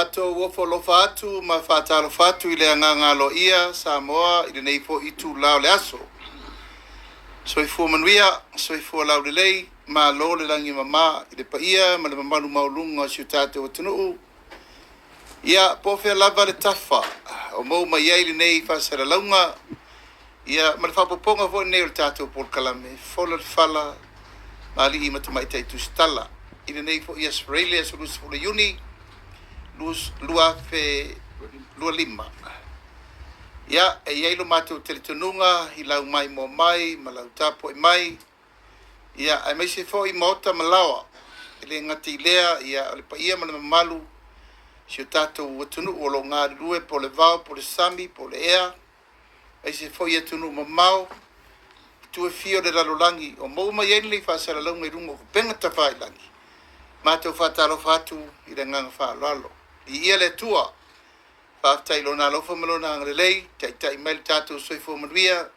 Matou ofo alofa atu ma faatalofa atu i le agaga aloaia Samoa i lenei foi itula o le aso. Soifua manuia, soifua laulelei, malo le lagi e mama i le paia ma le mamalu maualuga o si o tatou atunuu. Ia, po o fea lava le tafa o maua mai ai lenei faasalalauga, ia ma le faaopoopoga foi lenei o le tatou polokalame Fola le Fala ma Alii ma Tamaitai Tusitala i lenei foi Aso Faraile, aso 20 Iuni 2025. Ia, e i ai lo matou talitonuga i lau maimoa mai ma lau tapuai mai, ia aemaise foi maota ma laoa. E le gata i lea, ia, o le paia ma le mamalu o si o tatou atunuu o lo o galulue po o le vao, po o le sami, po o le ea, aemaise foi atunuu mamao, itu e fia o le lalolagi o maua mai ai lenei faasalalauga i luga o upega tafailagi. Matou faatalofa atu i le agaga faaaloalo. Viia le Atua, faafetai i Lona alofa ma Lona agalelei, taitai mai le tatou soifua manuia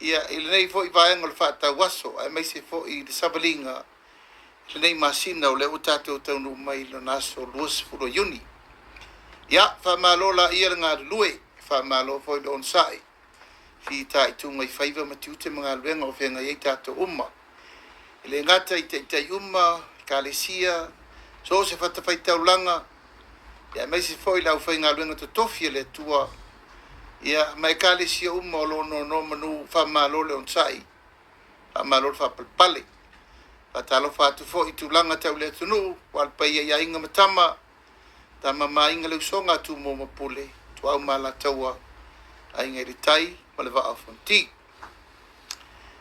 ia i lenei foi vaega o le faatauaso, aemaise foi i le savaliga i lenei masina o lea ua tatou taunuu mai i lona aso 20 o Iuni. Ia, faamalo laia le galulue, faamalo foi le onosai, fitaituga i faiva ma tiute ma galuega o feagai ai tatou uma. E le gata i taitai uma, ekalesia, so o se fatafaitaulaga, aemaise foi le aufaigaluega totofi a le Atua, ia ma ekalesia uma o lo o nonomanu. Faamalo le onosai, faamalo le faapalepale. Faatalofa atu foi i tulaga tau le atunuu, aua le paia i Aiga ma Tama, Tama ma Aiga, le Usoga a Tumua ma Pule, Ituau ma Alataua, Aiga i le Tai ma le Vaa o Fonoti.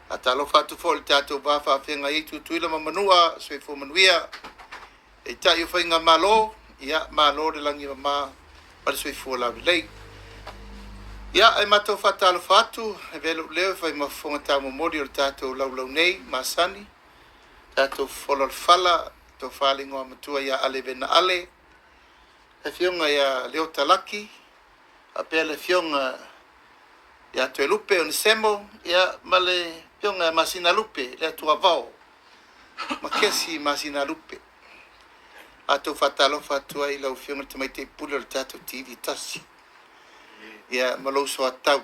Faatalofa atu foi i le tatou va faafeagai ai Tutuila ma Manua, soifua manuia. Taitai o Faigamalo, ia malo le lagi e mama ma le soifua laulelei. Ia, ae matou faatalofa atu, e avea lou leo e fai ma fofoga taumomoli o le tatou laulau nei masani, tatou fofola o le fala, tofa le igoa matua ia Ale Vena Ale, le afioga ia Leota Laki, faapea le afioga ia Toelupe Onesemo, ia ma le afioga ia Masinalupe, le Atuavao ma Kesi Masinalupe. Matou faatalofa atu ai i lau afioga i le Tamaitai Pule o le tatou TV tasi, ia ma lou soatau,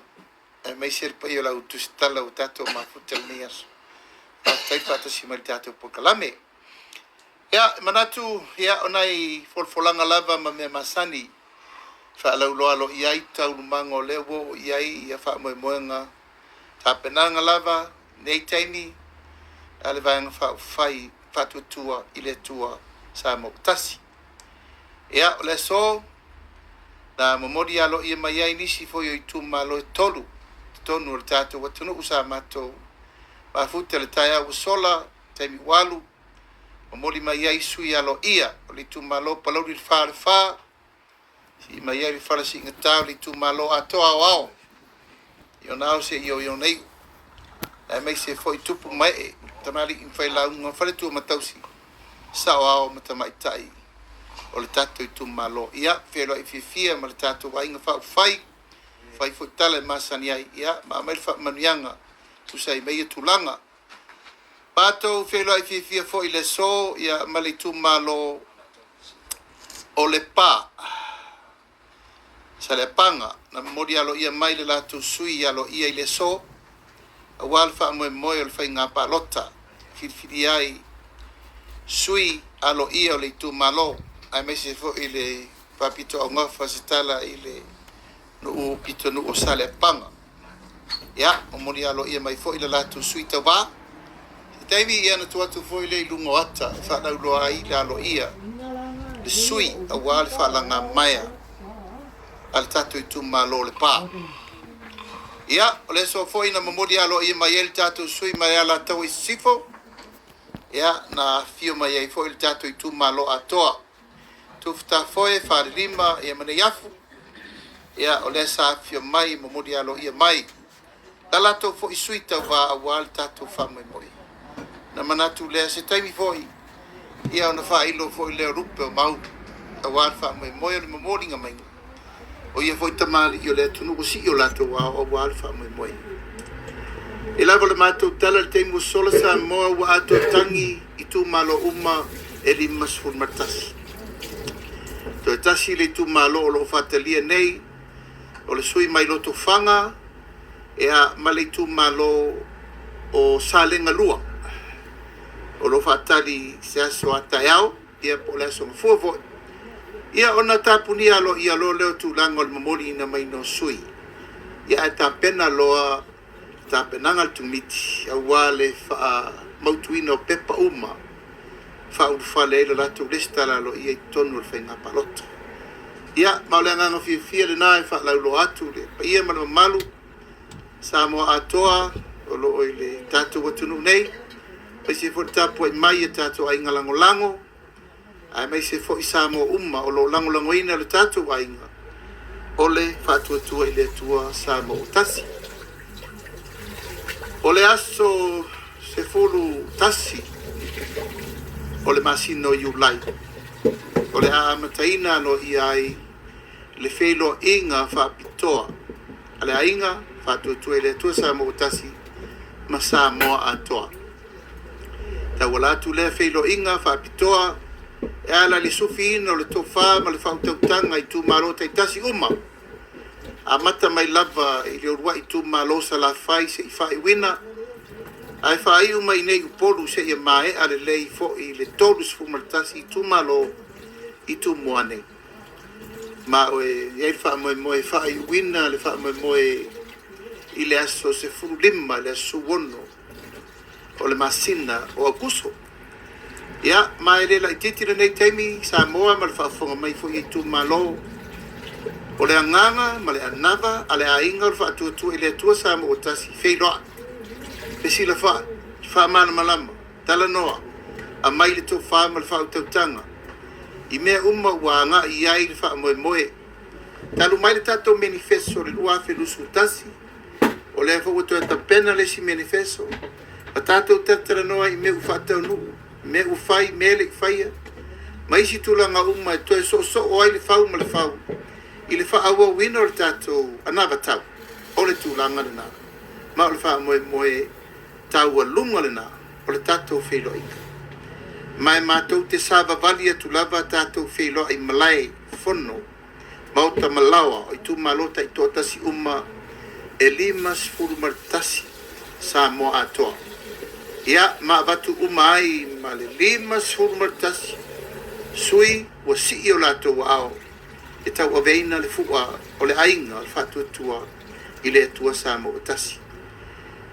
aemaise le paia o lau tusitala ua tatou mafuta i lenei aso. Faafetai faatasi mai i le tatou polokalame. Ia, e manatu, ia, o nai folafolaga lava ma mea masani faalauloa aloaia ai taualumaga o lea ua oo i ai ia faamoemoega tapenaga lava nei taimi a le Vaega Faaupufai Faatuatua i le Atua Samoa ua Tasi. Ia, o le aso na momoli aloaia mai ai nisi foi o itumalo e 3 totonu o le tatou atunuu sa matou mafuta i le taeao ua sola, taimi ua alu, momoli mai ai sui aloaia o le itumalo o Palauli le 4 o le 4, sii mai ai le fala siigata o le itumalo atoa aoao i ona ao seia oo i ona iu, aemaise foi tupu ma ee, tamalii ma failauga, faletua ma tausi, saoao ma tamaitai o le tatou itumalo. Ia, feiloai fiafia ma le tatou aiga faaupufai, fai foi tala e masani ai, ia, ma aumai le faamanuiaga tusa ai ma ia tulaga. Matou feiloai fiafia foi i le aso, ia, ma le itumalo o Lepa, Saleapaga, na momoli aloaia mai le latou sui aloaia i le aso, aua le faamoemoe o le faiga palota, filifilia ai sui aloaia o le itumalo, aemaise foi le faapitoaugafa se tala i le nuu pitonuu o Saleapaga. Ia, momoli aloaia mai foi le latou sui tauva. Se taimi ia na tuu atu foi lea i luga o ata e faalauloa ai le aloaia le sui aua le faalagamaea a le tatou itumalo o Lepa. Ia, o le aso foi na momoli aloaia mai ai le tatou sui mai Alataua i Sisifo, ia, na afifio mai ai foi le tatou itumalo atoa. Tufutafoe, Falelima, ia ma Neiafu, ia, o lea sa afifio mai, momoli aloaia mai la latou foi sui tauva aua le tatou faamoemoe. Na manatu lea se taimi foi, ia ona faailo foi lea o lupe o mau aua le faamoemoe o le momoliga mai o ia foi tamalii o le atunuu ua sii o latou ao aua le faamoemoe. E lava le matou tala i le taimi ua sola Samoa ua atoa tagi itumalo uma e 51. Toe tasi le itumalo o lo o faatalia nei, o le sui mai Lotofaga ia ma le itumalo o Salega 2 o lo o faatali i se aso a taeao ia po o le aso Gafua foi. Ia ona tapunia aloaia loa lea o tulaga o le momoliina mai o sui, ia ae tapena loa tapenaga a le Komiti aua le faamautuina o pepa uma faaulufale ai le latou resitala aloaia i totonu o le faiga palota. Ia, ma o le agaga fiafia lena e faalauiloa atu le paia ma le mamalu Samoa atoa o lo o i le tatou atunuu nei, aemaise foi le tapuai mai a tatou aiga lagolago, aemaise foi Samoa uma o lo o lagolagoina le tatou aiga o le Faatuatua i le Atua Samoa ua Tasi. O le aso 11 o le masina o Iulai, o le a amataina aloaia ai le feiloaiga faapitoa a le Aiga Faatuatua i le Atua Samoa ua Tasi ma Samoa atoa. Tauala atu lea feiloaiga faapitoa e ala i le sufiina o le tofa ma le faautautaga i itumalo taitasi uma, amata mai lava i le uluai itumalo o Salafai seia faaiuina, ae faaiu mai nei Upolu seia maea lelei foi le 31 itumalo i Tumua nei. Ma e i ai le faamoemoe e faaiuina le faamoemoe i le aso 15 i le aso 16 o le masina o Aokuso. Ia, ma e le laitiiti lenei taimi Samoa ma le faafofoga mai foi a itumalo, o le agaga ma le anava a le aiga o le Faatuatua i le Atua Samoa ua Tasi, feiloai, fesilafai, faamalamalama, talanoa, aumai le tofa ma le faautautaga i mea uma ua agai i ai le faamoemoe. Talu mai le tatou manifeso i le 2021, o lea foi ua toe tapena le isi manifeso, ma tatou talatalanoa i mea ua faataunuu, mea ua fai, mea e le i faia, ma isi tulaga uma e toe soosoo ai le fau ma le fau i le faaauauina o le tatou anavatau. O le tulaga lena, ma o le faamoemoe taualuga lena o le tatou feiloaiga. Ma e matou te savavali atu lava tatou feiloai i malae fono, maota ma laoa o itumalo taitoatasi uma e 51 Samoa atoa. Ia, ma avatu uma ai ma le 51 sui ua sii o latou aao e tauaveina le fua o le aiga o le Faatuatua i le Atua Samoa ua Tasi.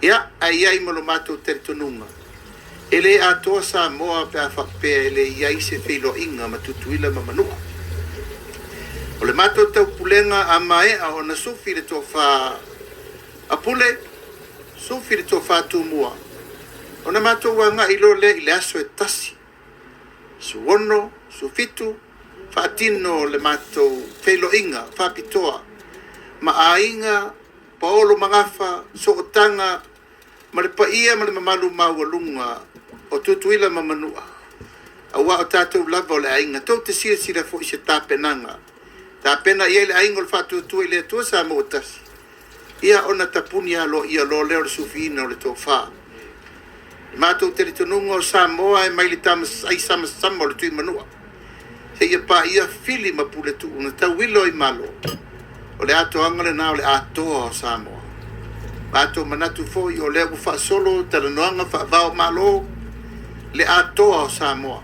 Ia, ae i ai ma lo matou talitonuga, e le atoa Samoa pe a faapea e le i ai se feiloaiga ma Tutuila ma Manua. O le matou taupulega a maea ona sufi le tofa a Pule, sufi le tofa Tumua, ona matou agai loa lea i le aso e 1, 16, 17, faatino le matou feiloaiga faapitoa ma aiga Paolo Magafa, Sootaga ma le paia ma le mamalu maualuga o Tutuila ma Manua, aua o tatou lava o le aiga. Tou te silasila foi i se tapenaga, tapena i ai le aiga o le Faatuatua i le Atua Samoa ua Tasi, ia ona tapuni aloaia loa lea o le sufiina o le tofa. Le matou talitonuga o Samoa e mai le ai samasama o le Tuimanua seia paia Fili ma Puletuu na tauilo ai Malo, o le atoaga lena o le atoa o Samoa. Matou manatu foi o lea ua faasolo talanoaga faava o Malo le atoa o Samoa.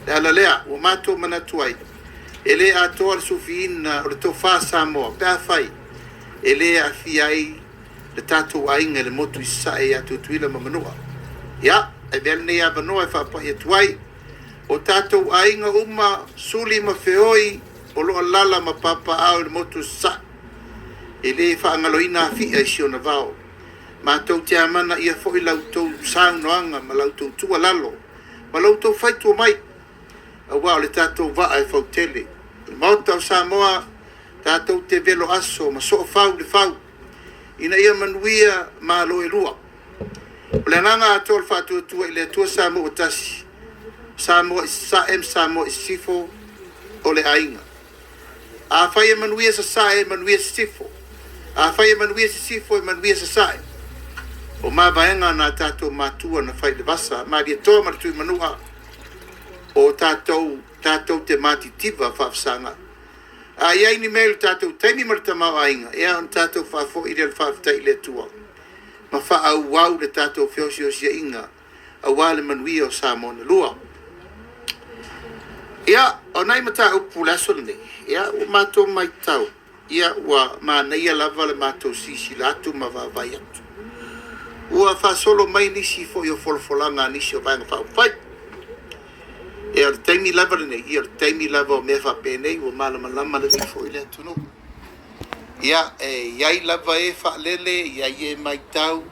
Le ala lea ua matou manatu ai, e le atoa le sufiina o le tofa Samoa pe afai e le aafia ai le tatou aiga i le motu i Sasae ia Tutuila ma Manua. Ia, e avea lenei avanoa e faapai atu ai o tatou aiga uma, Suli ma Feoi, o lo o alaala ma papaaao i le motu i Sasae, e le faagaloina Afia i si ona vao. Matou te amanaia foi la outou saunoaga ma la outou tuualalo ma la outou faitua mai, aua o le tatou vaa e fautele. O le Maota o Samoa, tatou te velo aso ma soofau le fau ina ia manuia malo e lua. O le agaga atoa o le Faatuatua i le Atua Samoa ua Tasi, Samoa i Sasae ma Samoa i Sisifo, o le aiga. Afai e manuia Sasae, e manuia Sisifo. Afai e manuia Sisifo, e manuia Sasae. O mavaega na tatou matua na fai i le vasa, Malietoa ma le Tuimanua. O tatou, tatou te matitiva faafesagai. A i ai ni mea i le tatou taimi ma le tamaoaiga, ia ona tatou faafoi lea o le faafetai i le Atua ma faaauau le tatou feosiosiaiga aua le manuia o Samoa na lua. Ia, o nai mataupu o le aso lenei, ia ua matou matau, ia ua manaia lava le matou silasila atu ma vaavaai atu. Ua faasolo mai nisi foi o folafolaga a nisi o Vaega Faaupufai. Ia o le taimi lava lenei, ia o le taimi lava o mea faapenei ua malamalama lelei foi le atunuu. Ia, e i ai lava e faalele, e i ai e matau,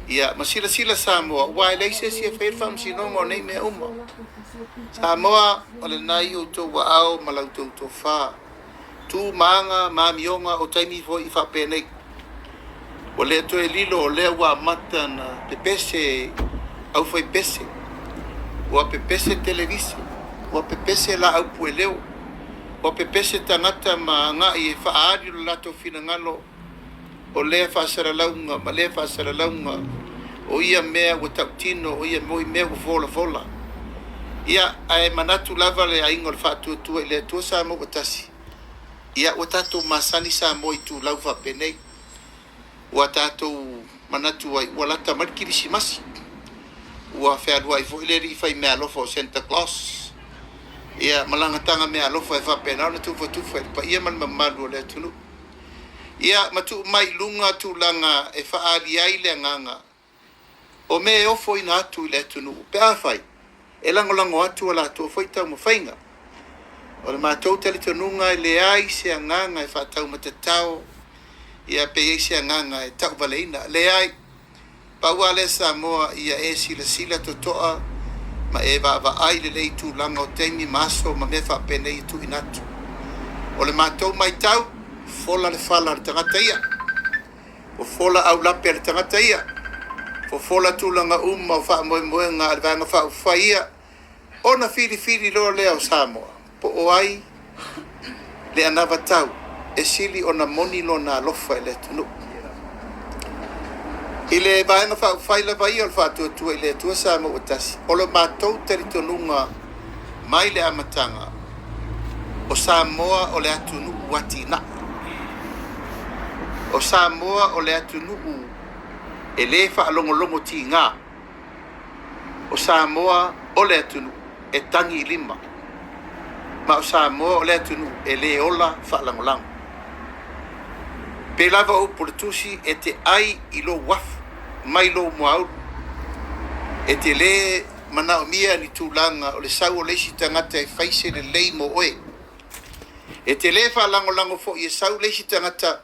ia ma silasila Samoa, aua e leai se isi e faia le faamasinoga o nei mea uma. Samoa, o lena i outou aao ma la outou tofa. Tu ma aga ma amioga o taimi foi faapenei. Ua le toe lilo o lea ua amata na pepese aufaipese, ua pepese televise, ua pepese laau pueleo, ua pepese tagata ma agai e faaali lo latou finagalo o lea faasalalauga ma lea faasalalauga o ia mea ua tautino, o ia moi mea ua folafola. Ia, ae manatu lava le aiga o le Faatuatua i le Atua Samoa ua tasi, ia ua tatou masani Samoa i itulau faapenei. Ua tatou manatu ai ua lata mai le Kirisimasi. Ua fealuai foi le alii faimeaalofa o Santa Claus, ia ma lana taga meaalofa e faapena ona tufatufa i le paia ma le mamalu o le atunuu. Ia ma tuu mai i luga tulaga e faaali ai le agaga o mea e ofoina atu i le atunuu pe afai e lagolago atu a latou foi taumafaiga. O le matou talitonuga e leai se agaga e faataumatatao ia pe i ai se agaga e tauvaleina. Leai, pau lava lea Samoa ia e silasila totoa ma e vaavaai lelei i tulaga o taimi ma aso ma mea faapenei e tuuina atu. O le matou matau, fola le fala a le tagata ia. Ua fola aulape a le tagata ia. Fofola tulaga uma o faamoemoega a le Vaega Faaupufai ia, ona filifili loa lea o Samoa po o ai le anavatau e sili ona moni lona alofa i le atunuu. I le Vaega Faaupufai lava ia o le Faatuatua i le Atua Samoa ua Tasi, o lo matou talitonuga mai le amataga, o Samoa o le atunuu atinae. O Samoa o le atunuu e le faalogologo tiga. O Samoa o le atunuu e tagi i lima. Ma o Samoa o le atunuu e le ola faalagolago. Pei lava o upu o le Tusi, e te ai i lou uafu mai lou muaulu. E te le manaomia ni tulaga o le sau o le isi tagata e fai se lelei mo oe. E te le faalagolago foi e sau le isi tagata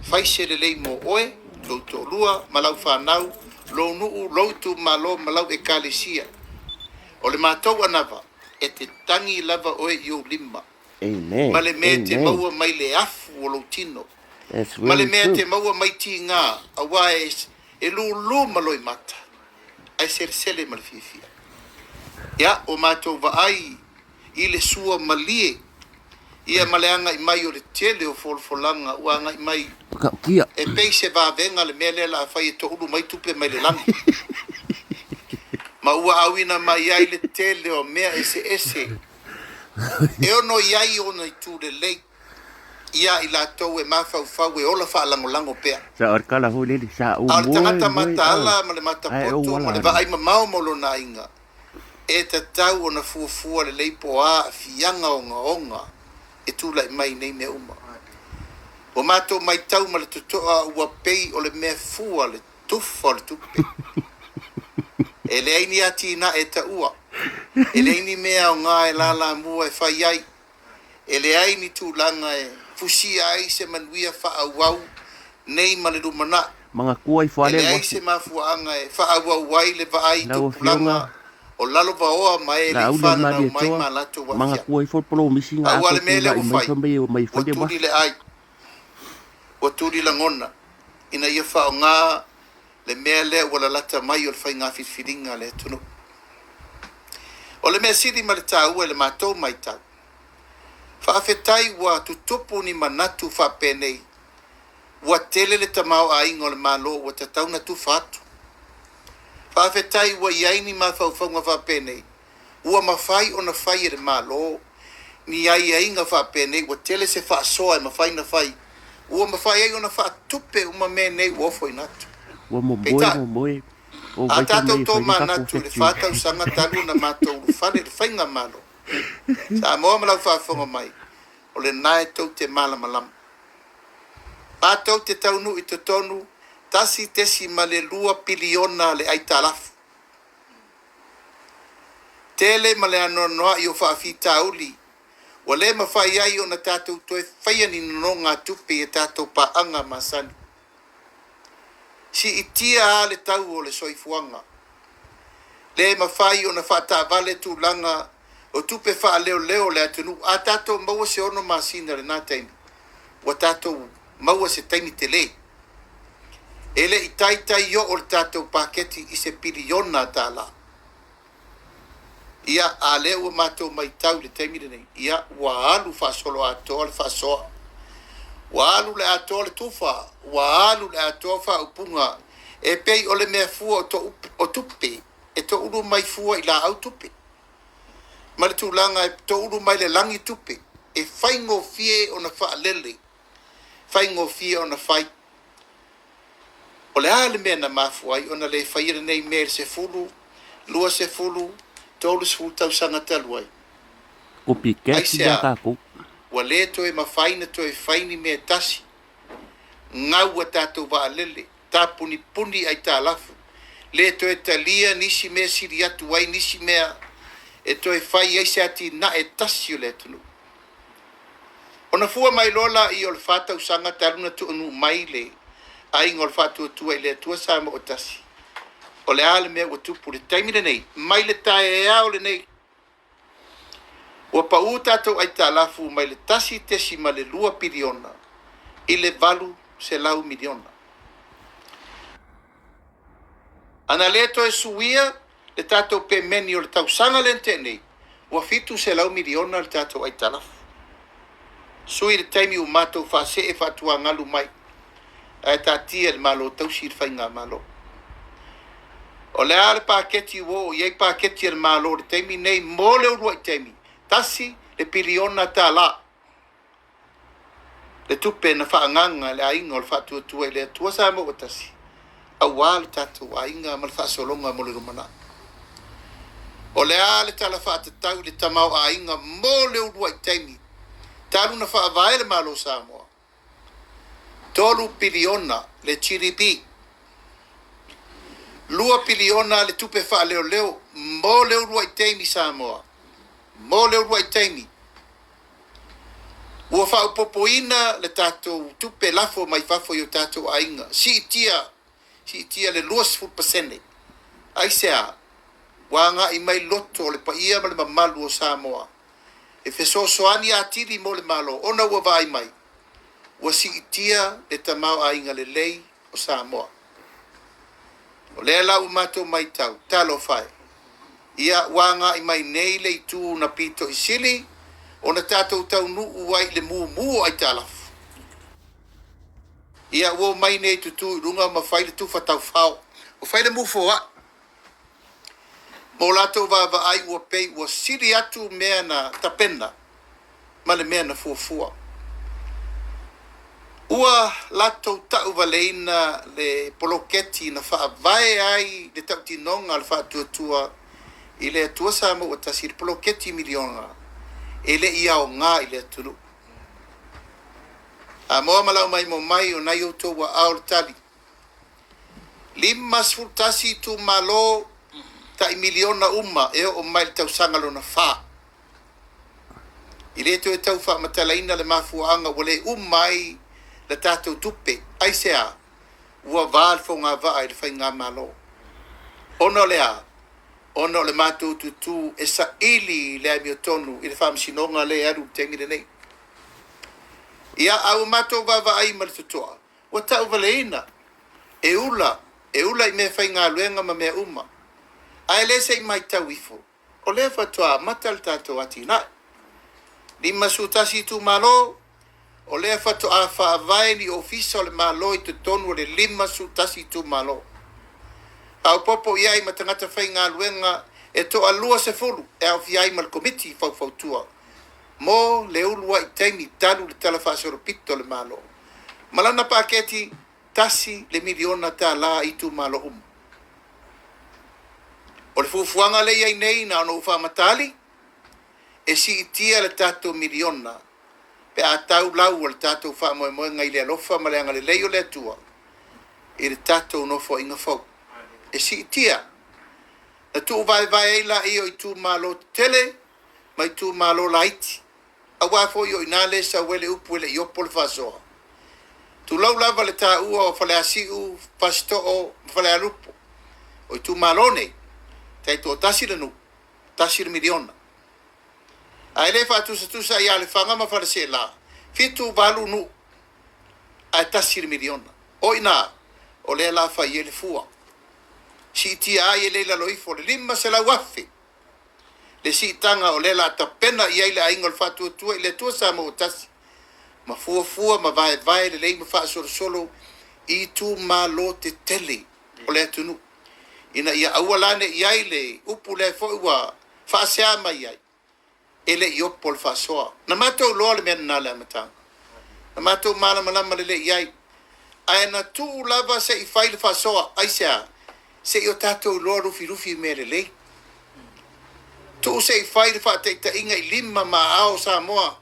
fai se lelei mo oe, lou toalua ma lau fanau, lou nuu, lou itumalo ma lau ekalesia. O le matou anava, e te tagi lava oe i ou lima. Amen. Ma le mea e te Amen. maua mai le afu o lou tino. That's Ma le really mea e true. te maua mai tiga, aua e, e lulu ma loimata, ae selesele ma le fiafia. Ia, ua matou vaai i le sua malie, ia ma le agai mai o le tele o folafolaga ua agai mai Whakaukia. e pei se vavega le mea lea o le a fai e toulu mai tupe mai le lagi. Ma ua auina mai ai le tele o mea eseese e ono i ai ona itu lelei ia i latou e mafaufau e ola faalagolago pea. Sa o kala foi lele sa o A o le moe tagata moe ai. mataala ma le Ai o matapoto ma wala le ana. vaai mamao mo lona aiga, e tatau ona fuafua lelei po o a aafiaga ogaoga e tulai mai i nei mea uma. Ua matou matau ma le totoa ua pei o le mea fua le tufa o le tupe. E leai ni atinae e taua, e leai ni mea aoga e lalamua e fai ai, e leai ni tulaga e fusia ai se manuia faaauau nei ma le lumanai. Mangakua i E fale leai wafu. se mafuaaga e faaauau ai le vaai i Lau tupulaga afioga o lalovaoa ma e le la i ule fananau mali mai etoa ma latou aafiaga. mangakua i fo polo misi nga Aua ato le mea lea tula ua i mai fai, fa mai mai ua fale tuli wafu. le ai, ua tuli lagona, ina ia faaaoga le mea lea ua lalata mai o le faiga filifiliga a le atunuu. O le mea sili ma le taua i le matou matau, faafetai ua tutupu ni manatu faapenei, ua tele le tamaoaiga o le Malo ua tatau ona tufa atu. Faafetai ua i ai ni mafaufauga faapenei, Ua mafai ona fai e le Malo ni aiaiga faapenei, ua tele se faasoa e mafai ona fai, ua mafai ai ona faatupe uma mea nei ua ofoina atu. Ua momoe Peitai, momoe o a vaita tatou mai e fai le tatou tomanatu i le factory. fa tausaga talu ona matou ulufale i le faigamalo, Samoa ma lau faafofoga mai, o lena e tou te malamalama. Matou te taunuu i totonu 1.2 piliona le aitalafu. Tele ma le anoanoai o faafitauli ua le mafai ai ona tatou toe faia ni nonogatupe i a tatou paaga masani. Siitia lava le tau o le soifuaga, le mafai ona faataavale tulaga o tupe faaleoleo a le atunuu. A tatou maua se 6 masina i lena taimi, ua tatou maua se taimi tele. E le i taitai oo le tatou paketi i se piliona tala. Ia, a lea ua matou matau i le taimi lenei, ia, ua alu faasoloatoa le faasoa, ua alu le atoa le tufa, ua alu le atoa faaupuga e pei o le mea fua o tupe e toulu mai fua i laau tupe, ma le tulaga e toulu mai le lagi tupe, e faigofie ona faalele, faigofie ona fai. O le a le mea na mafua ai ona le faia lenei mea i le 10, 20, 30 tausaga talu ai? Copycat ia Aisea? tatou. Ua le toe mafai ona toe fai ni mea e tasi, gau a tatou vaalele, tapunipuni aitalafu, le toe talia nisi mea sili atu ai nisi mea e toe fai ai se atinae tasi o le atunuu. Ona fua mai loa laia o le fa tausaga talu ona tuunuu mai le Aiga o le Faatuatua i le Atua Samoa ua Tasi. O le a le mea ua tupu i le taimi lenei? Mai le taeao lenei, ua pau tatou aitalafu mai le 1.2 piliona i le 800 miliona. Ana le toe suia le tatou pemeni o le tausaga lea na tea nei, ua 700 miliona le tatou aitalafu. Sui le taimi ua matou faasee faatuagalu mai ae taatia i le Malo tausi le faigamalo. O le a le paketi ua oo i ai paketi a le Malo i le taimi nei mo le uluai taimi, 1 le piliona tala le tupe na faaagaaga e le Aiga o le Faatuatua i le Atua Samoa ua Tasi aua le tatou aiga ma le faasologa mo le lumanai. O le a le tala faatatau i le tamaoaiga mo le uluai taimi talu ona faavae le Malo o Samoa, 3 piliona le GDP, 2 piliona le tupe faaleoleo mo le uluai taimi Samoa, mo le uluai taimi. Ua faaopoopoina le tatou tupe lafo mai fafo i o tatou aiga, siitia, siitia le 20%. Aisea? Ua agai mai loto o le paia ma le mamalu o Samoa e fesoasoani atili mo le Malo ona ua vaai mai ua siitia le tamaoaiga lelei o Samoa. O lea la ua matou matau, talofa e, ia ua agai mai nei le itu na pito i sili ona tatou taunuu ai i le mumu o aitalafu. Ia ua omai nei tutu i luga ma fai le tufa taufao, ua fai le mufoai mo latou vaavaai ua pei ua sili atu mea na tapena ma le mea na fuafua. Ua latou tauvaleina le poloketi na faavae ai le tautinoga a le Faatuatua i le Atua Samoa ua Tasi, le poloketi miliona e le i aoga i le atunuu. Samoa ma lau maimoa mai o nai outou aao le tali. 51 itumalo tai miliona uma e oo mai le tausaga lona fa. E le toe tau faamatalaina le mafuaaga ua le uma ai le tatou tupe. Aisea? Ua va le fogavaa i le faigamalo. Ona o le a? Ona o le matou tutū e saili le amiotonu i le faamasinoga lea e alu i le taimi lenei. Ia, a ua matou vaavaai ma le totoa, ua tauvaleina, e ula, e ula i meafaigaluega ma mea uma. Ae le se i matau ifo, o lea faatoa amata le tatou atinae. 51 itumalo, o lea faatoa faavae ni ofisa o le Malo i totonu o le 51 itumalo. Faaopoopo i ai ma tagata faigaluega E toalua sefulu e aofia ai ma le Komiti Faufautua mo le uluai taimi talu le Tala Faasolopito o le Malo ma lana paketi $1 le miliona i itumalo uma. O le fuafuaga lea e i ai nei na ona ou faamatali, e siitia le tatou miliona pe a tau lau o le tatou faamoemoega i le alofa ma le agalelei o le Atua i le tatou nofoaiga fou. E siitia. Na tuuvaevae ai laia o itumalo tetele ma itumalo laiti. Aua foi o i ina lea e sau ai le upu e le i opo le faasoa. Tulou lava le taua o Faleasiu, Fasitoo ma Falealupo. O itumalo nei, taitoatasi le nuu, $1 le miliona. Ae le faatusatusa ia Lefaga ma Faleaseela, 7, 8 nuu ae $1 le miliona. O i ina, o lea o le a fai ai le fua. Siitia ai e le i lalo ifo o le $500,000 le siitaga o lea o le a tapena i ai le Aiga o le Faatuatua i le Atua Samoa ua tasi, ma fuafua ma vaevae lelei ma faasolosolo i itumalo tetele o le atunuu, ina ia aua la ne i i ai le upu lea foi ua faasea mai ai, e le i opo le faasoa. Na matou iloa le mea lena i le amataga, na matou malamalama lelei i ai, ae na tuu lava se i fai le faasoa. Aisea? Se i o tatou iloa lufilufi mea lelei. Tuu se i fai le faataitaiga i lima ma aao o Samoa,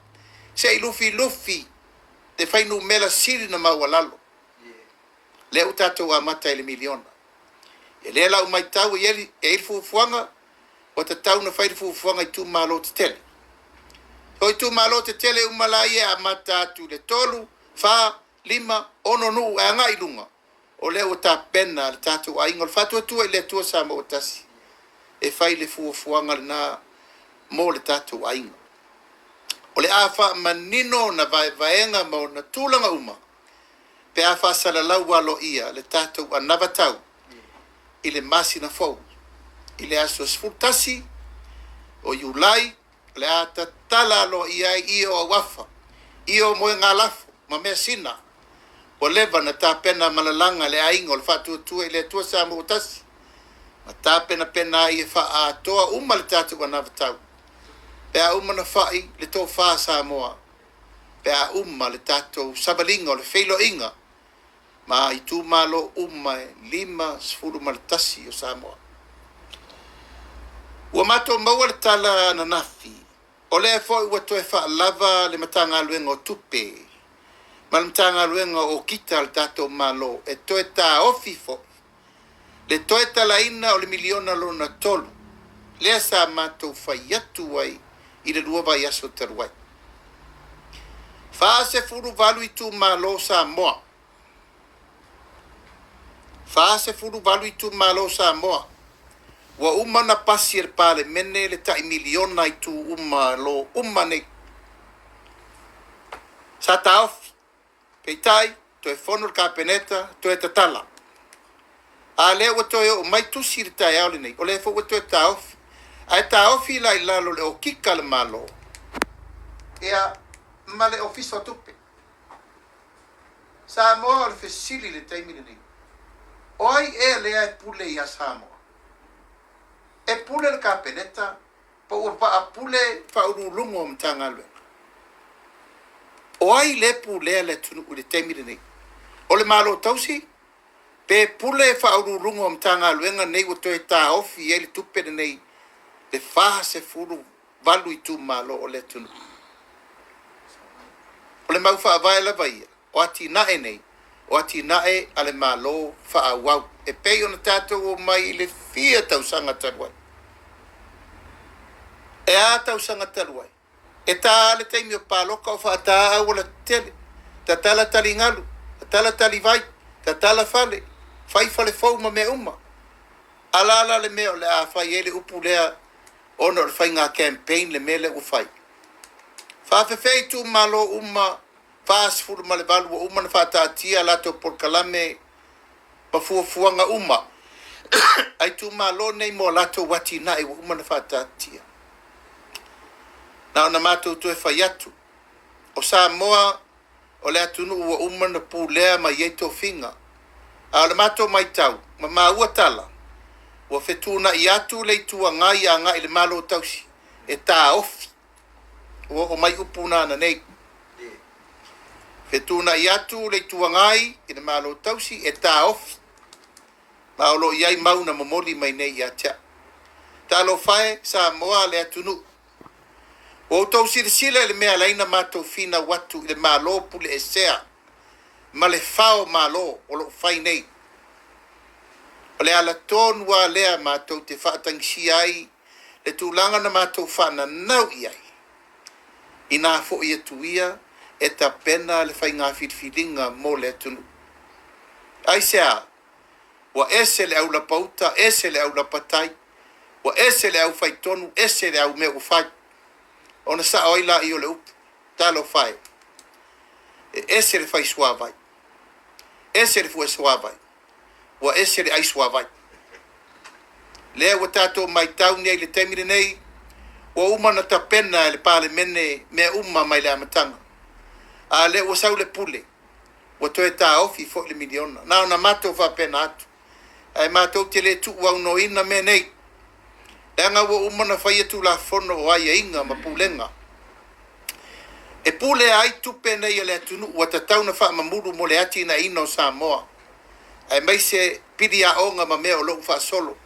se i lufilufi le fuainumera sili ona maualalo. Lea ua tatou amata i le miliona. E lea la ua matau e i ai le fuafuaga, ua tatau ona fai le fuafuaga i itumalo tetele. O itumalo tetele uma la ia e amata atu i le 3, 4, 5, 6 nuu e agai i luga, o lea ua tapena le tatou Aiga o le Faatuatua i le Atua Samoa ua tasi e fai le fuafuaga lena mo le tatou aiga. O le a faamanino ona vaevaega ma ona tulaga uma pe a faasalalau aloaia le tatou anavatau i le masina fou i le aso 11 o Iulai, o le a tatala aloaia ai ie o auafa, ie o moegalafo ma measina ua leva na tapena ma lalaga le Aiga o le Faatuatua i le Atua Samoa ua tasi ma tapenapena ai e faaatoa uma le tatou anavatau pe a uma na fai le tofa a Samoa, pe a uma le tatou savaliga o le feiloaiga ma itumalo uma e 51 o Samoa. Ua matou maua le tala ananafi, o lea foi ua toe faalava le Matagaluega o Tupe ma le Matagaluega o Okika a le tatou Malo e toe taofi foi le toe talaina o le miliona lona tolu lea sa matou fai atu ai i le 2 vaiaso talu ai. 48 itumalo Samoa. 48 itumalo Samoa. Ua uma ona pasi e le Palemene le tai miliona i itu uma lo uma nei. Sa taofi, peitai, toe fono le Kapeneta, toe tatala. A lea ua toe oo mai tusi i le taeao lenei, o lea foi ua toe taofi. Ae taofi la i lalo o le Okika a le Malo ia ma le Ofisa o Tupe. Samoa o le fesili i le taimi lenei, o ai ea lea e pule ia Samoa? E pule le Kapeneta po ua paapule faauluuluga o Matagaluega? O ai lea e pulea le atunuu i le taimi lenei? O le Malo tausi pe pule faauluuluga o Matagaluega nei ua toe taofi ai le tupe lenei le 48 itumalo o le atunuu? O le mau faavae lava ia, o atinae nei, o atinae a le Malo faaauau, e pei ona tatou omai i le fia tausaga talu ai. E a tausaga talu ai? E ta lava le taimi o palota o faata auala tetele, tatala taligalu, tatala talivai, tatala fale, fai fale fou ma mea uma. A la le mea o le a fai ai le upu lea ona o le faiga campaign le mea lea ua fai. Faafefea itumalo uma 48 ua uma ona faataatia a latou polokalame ma fuafuaga uma a itumalo nei mo a latou atinae ua uma ona faataatia. Na ona matou toe fai atu, o Samoa o le atunuu ua uma ona pulea mai ai tofiga. A o le matou matau ma maua tala, Ua fetuunai atu le Itu Agai agai i le Malo Tausi e taofi. Ua oo mai upu na ananei. Fetuunai atu le Itu Agai i le Malo Tausi e taofi. Ma o lo o i ai mau na momoli mai nei ia te au. Talofa e, Samoa le atunuu. Ua outou silasila i le mea e ala ai ona matou finau atu i le Malo puleesea ma le fao malo o lo o fai nei. O le ala tonu lava lea matou te faatagisia ai le tulaga na matou faananau i ai, ina foi atu ia e tapena le faiga filifiliga mo le atunuu. Aisea? Ua ese le aulapauta, ese le aulapatai, ua ese le aufaitonu, ese le aumea ua fai. Ona sao ai laia o le upu, Talofa e, e ese le faisuavai, ese le fuesuavai, ua ese le aisuavai. Lea ua tatou matau nei i le taimi lenei, ua uma ona tapena e le Palemene mea uma mai le amataga, a o lea ua sau le pule, ua toe taofi foi le miliona. Na ona matou faapena atu, ae matou te le tuuaunoaina mea nei, leaga ua uma ona faia Tulafono o aiaiga ma pulega e pulea ai tupe nei a le atunuu ua tatau ona faamamulu mo le atinaeina o Samoa, aemaise pili aoga ma mea o lo o faasolo.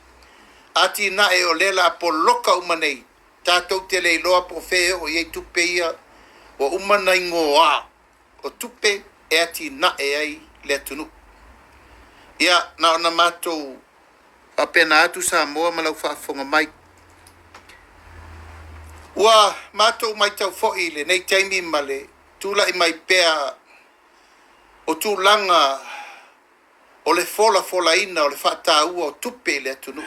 Atinae o lea o le a poloka uma nei, tatou te le iloa po o fea e oo i ai tupe ia ua uma ona igoa o tupe e atinae ai le atunuu. Ia, na ona matou faapena atu Samoa ma lau faafofoga mai. Ua matou matau foi i lenei taimi ma le tulai mai pea o tulaga o le folafolaina o le faataua o tupe i le atunuu.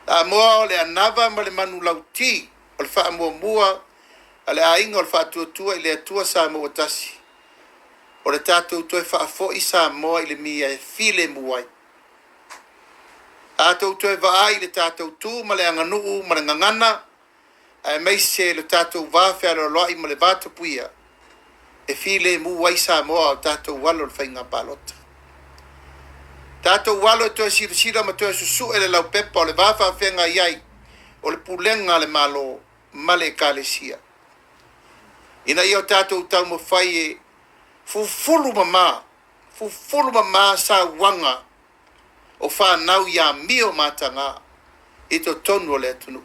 Samoa o le anava ma le manulauti o le faamuamua a le aiga o le Faatuatua i le Atua Samoa ua Tasi, o le tatou toe faafoi Samoa i le mea e filemu ai. A outou toe vaai i le tatou tu ma le aganuu ma le gagana, aemaise le tatou va fealoaloai ma le va tapuia, e filemu ai Samoa a o tatou alo i le faiga palota. Tatou alo e toe silasila ma toe susue le laupepa o le va faafeagai ai o le pulega a le Malo ma le Ekalesia, ina ia o tatou taumafai e fufulu mama, fufulu mama sauaga o fanau i amio mataga i totonu o le atunuu.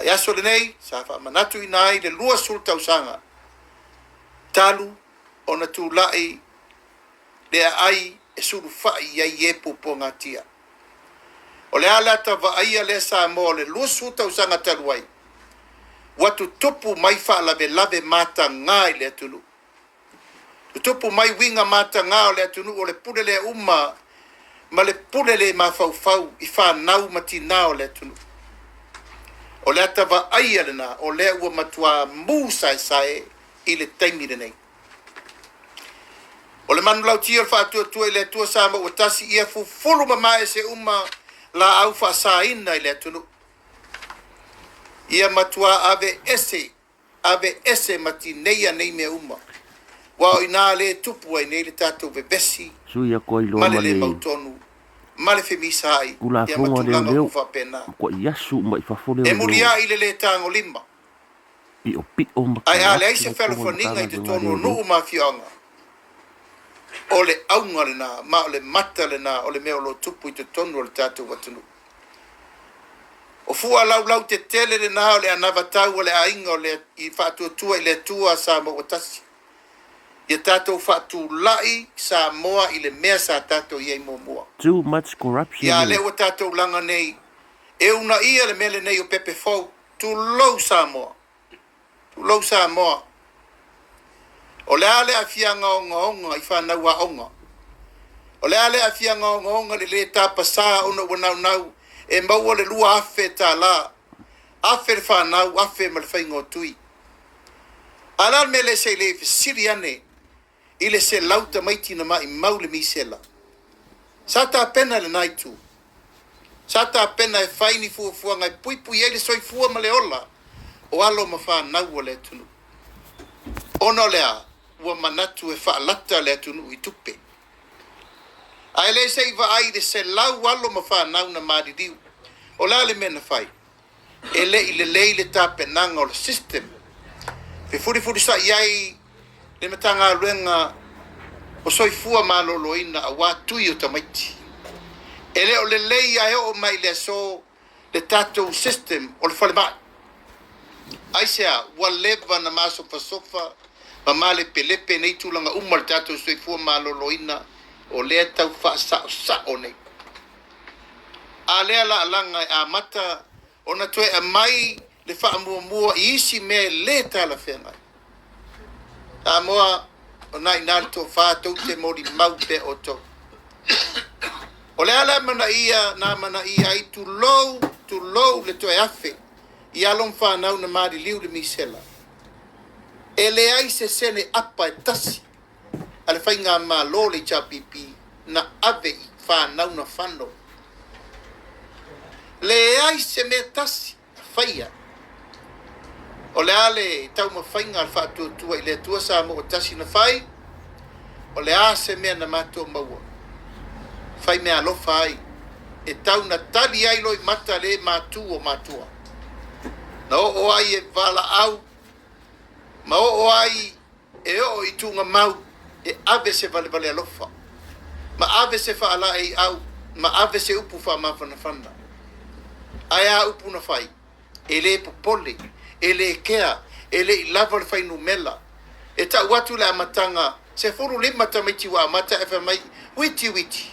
Le aso lenei sa faamanatuina ai le 20 tausaga talu ona tulai le aai e sulufai i ai e puapuagatia. O le a le ata vaaia lea Samoa o le 20 tausaga talu ai, ua tutupu mai faalavelave mataga i le atunuu. Tutupu mai uiga mataga o le atunuu o le pule le uma ma le pule le mafaufau i fanau ma tinā o le atunuu. O le ata vaaia lena o lea ua matua mu saesae i le taimi lenei. O le manulauti o le Faatuatua i le Atua Samoa ua tasi, ia fufulu mamae se uma laau faasaina i le atunuu. Ia matua ave ese, ave ese ma tineia nei mea uma. Ua o ina le tupu ai nei le tatou vevesi Sui atu ai loa ma le ma le le mautonu ma le femisaai ia ma Tulafono a tulaga leoleo uma faapena. matuai asu uma i fafo E leoleo muliai le le tagolima. piopio ma Ae a leai taofi se i totonu o le fealofaniga i Matagaluega a totonu o Leoleo. nuu ma afioaga, o le auga lena ma o le mata lena o le mea o lo o tupu i totonu o le tatou atunuu. O fua laulau tetele lena o le anavatau o le aiga o le i Faatuatua i le Atua Samoa ua tasi. Ia tatou faatulai Samoa i le mea sa tatou i ai muamua. Too much corruption Ia eh. lea ua tatou laga nei, e uunaia le mea lenei o pepe fou. Tulou Samoa. Tulou Samoa. O le a le aafiaga ogaoga i fanau aoga. O le a le aafiaga ogaoga le lē tapasā ona ua naunau e maua le $2,000. Afe le fanau, afe ma le faiga o tui. A la le mea lea se i le fesili ane i le 100 tamaiti na maimau le misela. Sa tapena lena itu. Sa tapena e fai ni fuafuaga e puipui ai le soifua ma le ola o alo ma fanau o le atunuu. Ona o le a, ua manatu e faalata le atunuu i tupe. Ae le se i vaai i le 100 alo ma fanau na maliliu. O le a le mea na fai? E le i lelei le tapenaga o le system. Fefulifulisai ai le Matagaluega o Soifua Maloloina aua tui o tamaiti. E le o lelei ae oo mai i le aso le tatou system o le falemai. Aisea? Ua leva na masofasofa ma malepelepe nei tulaga uma o le tatou soifua maloloina o lea tau faasaosao nei. A lea laalaga e amata ona toe aumai le faamuamua i isi mea e le talafeagai. Samoa, o na i ina le tofa tou te molimau pea outou. O le a le amanaia na amanaia ai, tulou, tulou le toe afe i alo ma fanau na maliliu i le misela. E leai se sene apa e tasi a le faigamalo le HRPP na ave i fanau na fano. Leai se mea tasi na faia. O le a le taumafaiga a le Faatuatua i le Atua Samoa ua Tasi na fai? O le a se mea na matou maua? Fai meaalofa ai e tau na tali ai loimata le matu o matua. Na oo ai e valaau ma oo ai e oo i tuugamau e ave se valevale alofa, ma ave se faalaeiau, ma ave se upu faamafanafana. Ae a upu na fai? E le popole, e le kea, e le i lava le fuainumera. E tau atu i le amataga, 15 tamaiti ua amata ae fai mai, Witi, witi.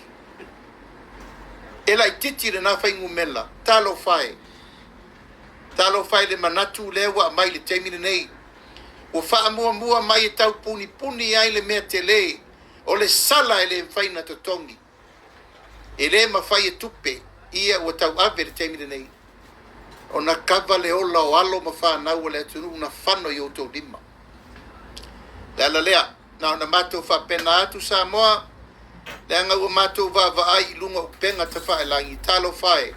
E laitiiti lena fuainumera. Talofa e! Talofa e i le manatu lea ua aumai i le taimi lenei. Ua faamuamua mai e tau punipuni ai le mea tele o le sala e le mafai ona totogi. E le mafai e tupe ia ua tauave i le taimi lenei ona kava le ola o alo ma fanau o le atunuu na fano i outou lima. O le ala lea, na ona matou faapena atu Samoa, leaga ua matou vaavaai i luga o upega tafailagi, talofa e,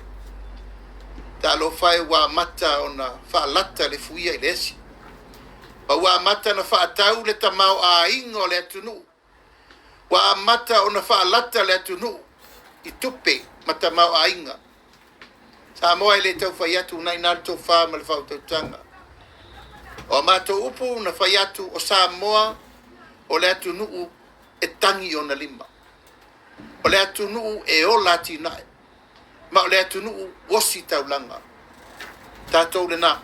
talofa e ua amata ona faalata le fuia i le esi, ma ua amata ona faatau le tamaoaiga o le atunuu, ua amata ona faalata le atunuu i tupe ma tamaoaiga. Samoa e le tau fai atu na ina le tofa ma le faautautaga. O a matou upu na fai atu o Samoa o le atunuu e tagi i ona lima. O le atunuu e ola atinae ma o le atunuu osi taulaga. Tatou lena.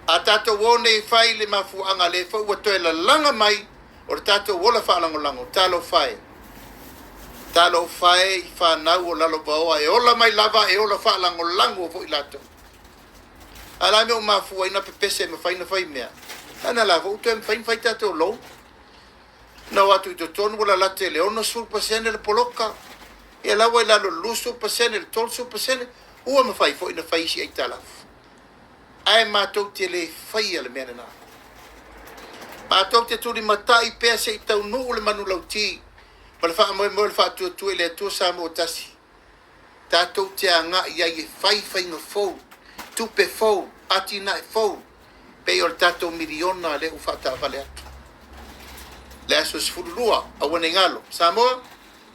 A tatou o nei e fai le mafuaaga lea foi ua toe lalaga mai o le tatou ola faalagolago, talofa e. Talofa e i fanau o Lalovaoa e ola mai lava e ola faalagolago foi latou. A la mea ua mafua ai na pepese e mafai na fai mea. Ana la foi ua toe mafai na fai tatou loan. Na o atu i totonu ua lalate i le 60% le poloka. Ia la ua i lalo i le 20% le 30%. Ua mafai foi na fai isi aitalafu. Ae matou te le faia le mea lena. Matou te tulimatai pea se i taunuu le manulauti ma le faamoemoe o le faatuatua i le Atua Samoa Tasi. Tatou te agai ai e fai faiga fou, tupe fou, atinae fou, pei o le tatou miliona lea ua faataavale atu. Le aso 12, aua ne i galo, Samoa,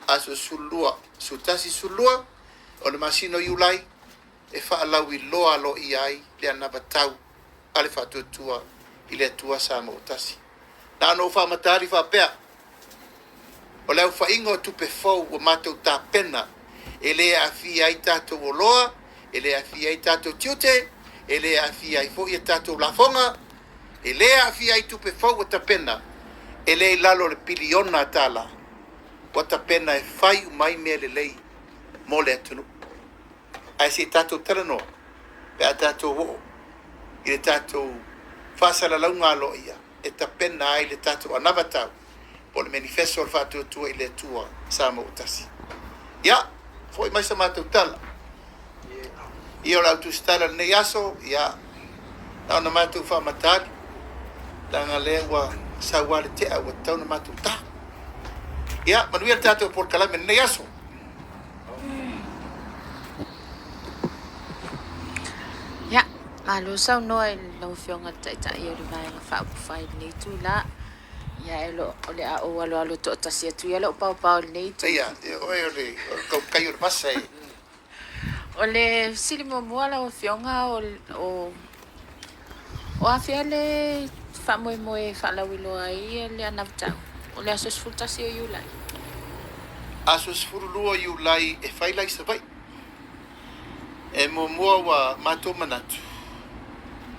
aso 12, 11, 12 o le masina o Iulai, e faalauiloa aloaia ai le anavatau a le Faatuatua i le Atua Samoa Tasi. Na ona ou faamatali faapea, o le aofaiga o tupe fou ua matou tapena e le aafia ai tatou oloa, e le aafia ai tatou tiute, e le aafia ai foi a tatou lafoga, e le aafia ai tupe fou ua tapena, e le i lalo o le piliona tala ua tapena e fai uma ai mea lelei mo le atunuu. Ae se i tatou talanoa pe a tatou oo i le tatou faasalalauga aloaia e tapena ai le tatou anavatau po o le manifesto o le Faatuatua i le Atua Samoa ua Tasi. Ia, foi mai sa matou tala. Ia o le autusitala i lenei aso, ia, na ona matou faamatali, leaga lea ua sau lava le tea ua tatau ona matou ta. Ia, manuia le tatou polokalame i lenei aso. Ia, malo saunoa i lau Afioga i le Taitai o le Vaega Faaupufai i lenei itula. Ia, e lo, o le a ou aloalo toatasi atu ia lou paopao i lenei itu. Ia, ia oe o le, o le tautai o le vasa e. O le fesili muamua lau Afioga, o, o, o afea le faamoemoe e faalauiloa ai le anavatau? O le aso 11 o Iulai. Aso 12 o Iulai e fai la i Savaii. E muamua ua matou manatu,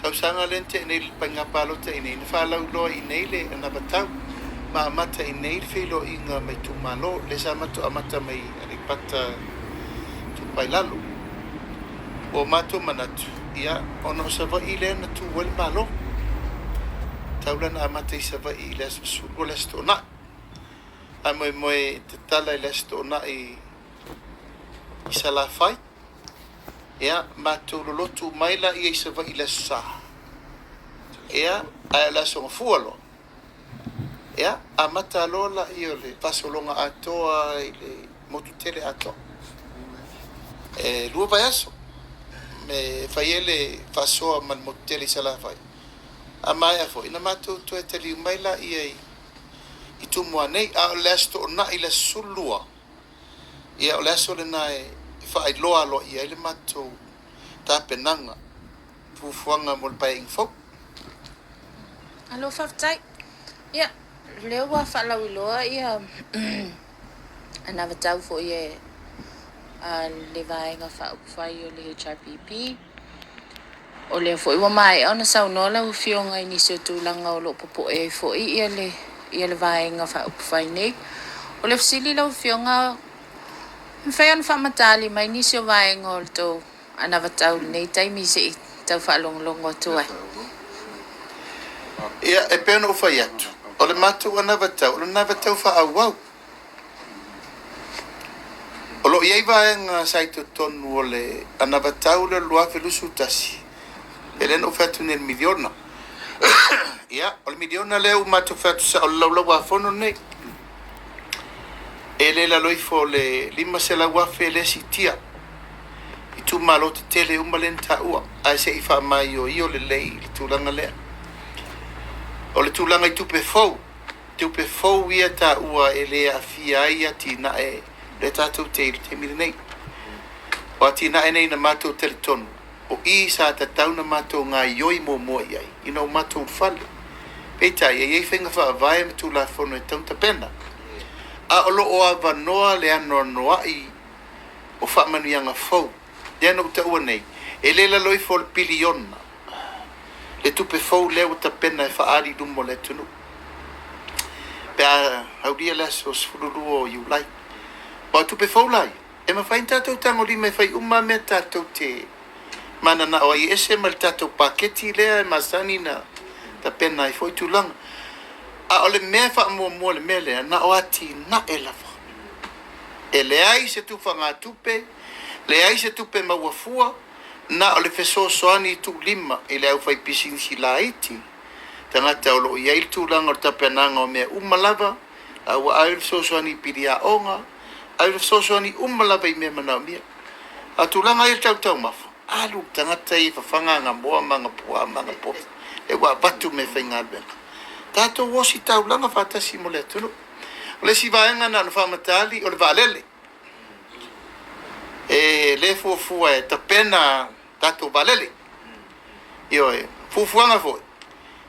tausaga lea na tea nei le faiga palota i inei, na faalauiloa i inei le anavatau ma amata i inei le feiloaiga ma itumalo, lea sa matou amata mai Aleipata Itupa i Lalo. Ua matou manatu, ia, ona o Savaii lea na tu ai le Malo, tau la na amata i Savaii i le aso 12 le Aso Toonai. Faamoemoe e tatala i le Aso Toonai i Salafai. Ia, matou lolotu mai laia i Savaii i le Aso Sa. Ia, ae o le Aso Gafua loa. Ia, amata loa laia o le faasologa atoa i le motu tele atoa. E 2 vaiaso me fai ai le faasoa ma le motu tele i Salafai. A maea foi, na matou toe taliu mai laia i Tumua nei. A o le Aso Toonai i le aso 12, Ia, o le aso lena e faailoa aloaia ai le matou tapenaga, fuafuaga mo le Paeaiga fou. Malo faafetai. Ia, o lea ua faalauiloa ia anavatau foi e a le Vaega Faaupufai o le HRPP. O lea foi ua maea ona saunoa lau Afioga i nisi o tulaga o lo o popoe ai foi ia le, ia le Vaega Faaupufai nei. O le fesili lau Afioga, e mafai ona faamatali mai nisi o vaega o le tou anavatau i lenei taimi se i tau faalogologo atu ai? Ia, e pei ona ou fai atu, o le matou anavatau, o le anavatau faaauau. O lo o i ai vaega sa i totonu o le anavatau lea o le 2021, e lea na ou fai atu nei i le miliona. Ia, o le miliona lea ua matou fai atu sao i le Laulau-a-Fono lenei, e le lalo ifo o le $500,000 lea e siitia i itumalo tetele uma lea na taua, ae se i faamaioio lelei i le tulaga lea. O le tulaga i tupe fou, Tupe fou ia taua e le aafia ai atinae lea tatou te i ai i le taimi lenei. O atinae nei na matou talitonu, o i sa tatau na matou gaoioi muamua i ai ina ua matou ulufale. Peitai, e i ai faiga faavae ma Tulafono e tatau ona tapena, a o lo o avanoa le anoanoai o faamanuiaga fou lea na ou taua nei, e le lalo ifo o le piliona le tupe fou lea ua tapena e faaali i luma o le atunuu pe a aulia le aso 12 o Iulai. Aua o tupe fou la ia, e mafai ona tatou tagolima e fai uma lava mea tatou te mananao ai e ese mai le tatou paketi lea e masani na tapena ai foi tulaga. A o le mea e faamuamua i le mea lea, na o atinae lava. E leai se tufagatupe, leai se tupe maua fua, na o le fesoasoani tuulima i le aufaipisinisi laiti, tagata o lo o i ai le tulaga o le tapenaga o mea uma lava, a ua ave le fesoasoani i pili aoga, ave le fesoasoani uma lava i mea manaomia. A o tulaga ia i le tau taumafa, alu le tagata ia e fafaga ana moa ma ana puaa ma ana povi, lea ua avatu meafaigaluega. Tatou ositaulaga faatasi mo le atunuu. O le isi vaega na ona faamatali o le vaalele. E le fuafua e tapena tatou vaalele. Ioe, fuafuaga foi,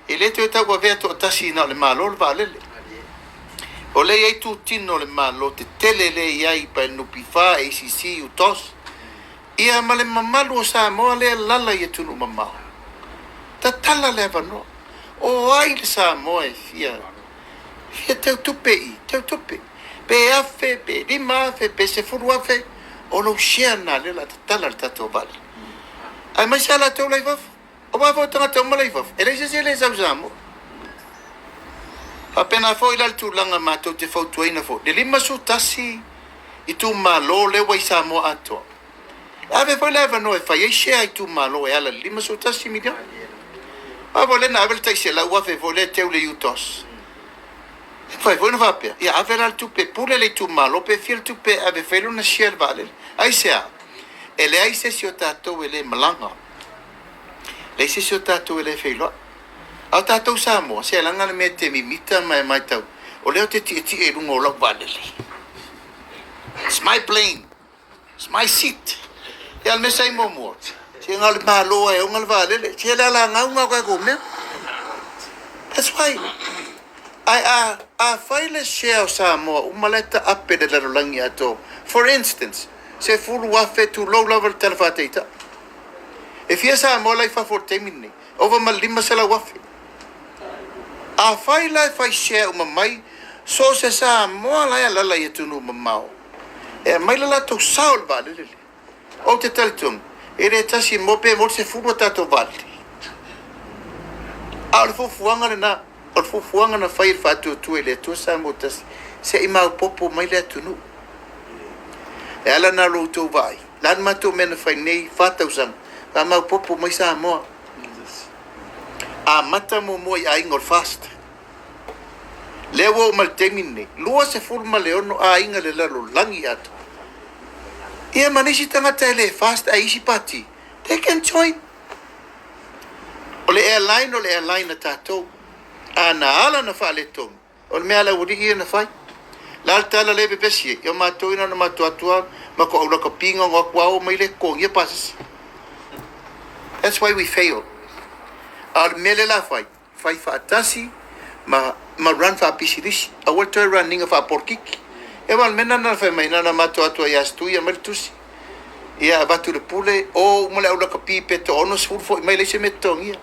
e le toe tauavea toatasi na o le Malo le vaalele. O lea e i ai itutino o le Malo tetele lea e i ai pa NPF, ACC, UTOS, ia ma le mamalu o Samoa lea e lala i atunuu mamao. Tatala le avanoa. O ai le Samoa e fia fia teu tupe i teu tupe? Pe $1,000, pe $5,000, pe $10,000, o lou share lena lea o le a tatala le tatou vaalele. Aemaise lava latou la i fafo. Aua foi o tagata uma la i fafo, e leai se isi e le sau i Samoa. Faapena foi la le tulaga matou te fautuaina foi le 51 itumalo lea ua i Samoa atoa, e ave foi le avanoa e fai ai share a itumalo e ala i le $51 miliona. Aua foi lea na ave le tai $100,000 foi lea e teu i le UTOS. E mafai foi ona faapea, ia ave la le tupe e pule le itumalo pe fia le tupe e ave e fai lona share i le vaalele. Aisea? E leai se isi o tatou e le malaga. Leai se isi o tatou e le feiloai. A o tatou Samoa, se laga le mea e te mimita ma e matau, o lea ou te tietie i luga o lau vaalele. It's my plane. It's my seat. Ia, o le mea sa i muamua, se na o le Malo lava e ona le vaalele. Se le alagauga o tatou mea. That's why, ae a, a fai le share o Samoa uma la e taape i le lalolagi atoa. For instance, 10,000 tulou lava le Tala Faataitai. E fia Samoa la i fafo i le taimi lenei? Ova ma le 500,000. Afai la e fai share uma mai so o se Samoa la e alala i atunuu mamao e aumai le latou sao i le vaalele lea. Ou te talitonu, e le tasi mo pe mo le 10 a tatou vaalele. A o le fuafuaga lena, o le fuafuaga na fai e le Faatuatua i le Atua Samoa Tasi, se i maopoopo mai le atunuu. E ala ona lo outou vaai, le a le matou mea na fai nei fa tausaga, faamaopoopo mai Samoa. Amata muamua i aiga o le FAST. Lea ua oo mai le taimi lenei, 26 aiga i le lalolagi atoa. Ia ma nisi tagata e le FAST ae isi pati, they can join. O le airline o le airline a tatou. A na ala ona faaletonu, O le mea a le aualii ia na fai. La le tala lea e vevesi ai, ia o matou ina na matou atu lava ma ko au lakapi ga atu a oo mai le totogia pasese. That's why we fail. A o le mea lea la fai, fai faatasi ma ma run faapisilisi. Aua le toe run ina faapolokiki. Ia aua o le mea lena na fai mai, na ona matou atu lava ia Stuia aumai le tusi. Ia avatu i le pule, o uma le au lakapi pe toa 60 foi mai leai se mea e totogia.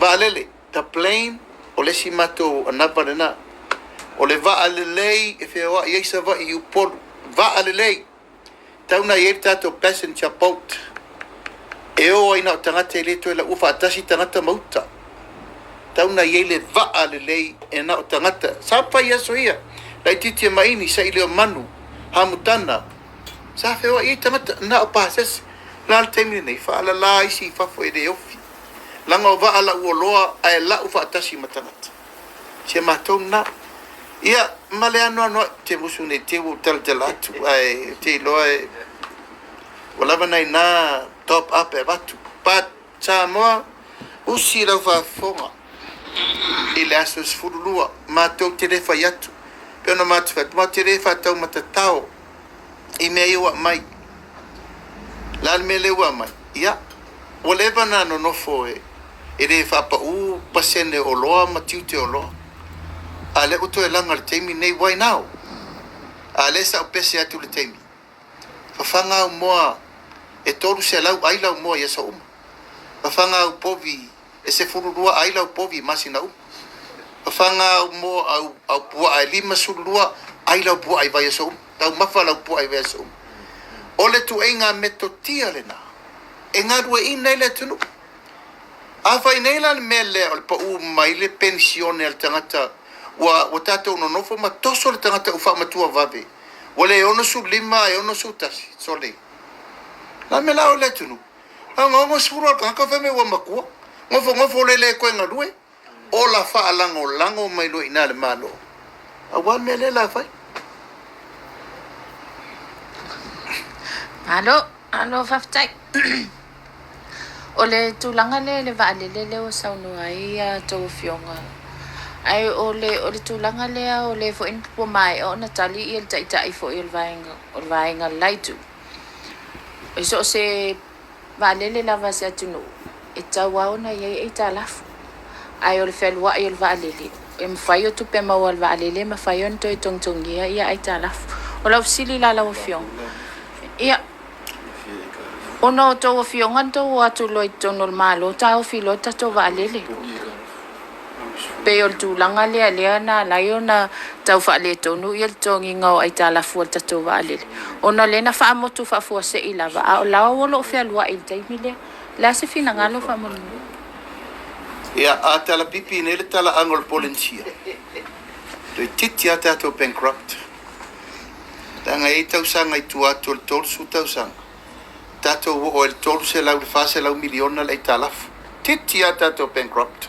Vaalele. The plane, o le isi matou anava lena. O le vaa lelei e feoai ai Savaii i Upolu. Vaa lelei! Tau na i ai le tatou passenger boat e o ai na o tagata e le toe laua faatasi tagata ma uta. Tau na i ai le vaa lelei e na o tagata. Sa fai i aso ia, laitiiti e maini, Sailiomanu, Hamutana, sa feoai ai tagata na o pasese. O le a le taimi lenei? Faalala isi i fafo e le ofi. Laga o vaa lau oloa ae lau faatasi ma tagata. Si a matou lena. Ia, ma le anoanoai, ou te musu nei te ua ou talatala atu, ae ou te iloa e ua lava nai na top up e avatu. But Samoa, usi lau faafofoga i le aso 12, matou te le fai atu, pei ona matou fai atu, matou te le faataumatatao i mea ia ua aumai. O le a le mea lea ua aumai? Ia, ua leva ona nonofo e, e le faapau pasene o oloa ma tiute o oloa. A o lea ua toe laga i le taimi lenei, why now? A o lea sa ou pese atu i le taimi, fafaga au moa e 300 ai lau moa i aso uma. Fafaga au povi e 12 ai lau povi i masina uma. Fafaga au moa au, au puaa e 52 ai lau puaa i vaiaso uma. Taumafa lau puaa i vaiaso uma. O le tuaiga metotia lena e galueaiina ai le atunuu. Afai nei la le mea lea o le pau mai le penisione a le tagata ua, ua tatou nonofo ma toso le tagata ua faamatua vave, ua le 65 ae 61, sole. La mea la o le atunuu, Ogaoga 10 o le tagata fai mai ua matua, nofonofo le le toe galue, ola faalagolago mai loa i ina le Malo, aua le mea lea la fai. Malo, malo faafetai. O le tulaga lea i le vaalele lea ua saunoa ai a outou afioga, ae o le, o le tulaga lea o lea foi ua maea ona tali ia le taitai foi o le vaega, o le vaega Laitu. I so o se vaalele lava a se atunuu, e tatau lava ona i ai aitalafu. Ae o le fealuai o le vaalele, e mafai o tupe maua a le vaalele e mafai ona toe togitogia ia aitalafu. O lau fesili la lau Afioga, ia, ona o outou afioga na tou o atu loa i totonu o le Malo taofi loa le tatou vaalele. Pei o le tulaga lea lea na ala ai ona tau faaletonu ia le totogiina o aitalafu a le tatou vaalele, ona o lea na faamotu faafuasei lava, a o la o lo o fealuai i le taimi lea. O le a se finagalo faamolemole? Ia, a talapipi nei le talaaga o le Polenisia, toeitiiti lava tatou bankrupt. Leaga e i ai tausaga i tua atu o le 30 tausaga, tatou oo ai i le 300 i le 400 miliona le aitalafu. Titi lava tatou bankrupt.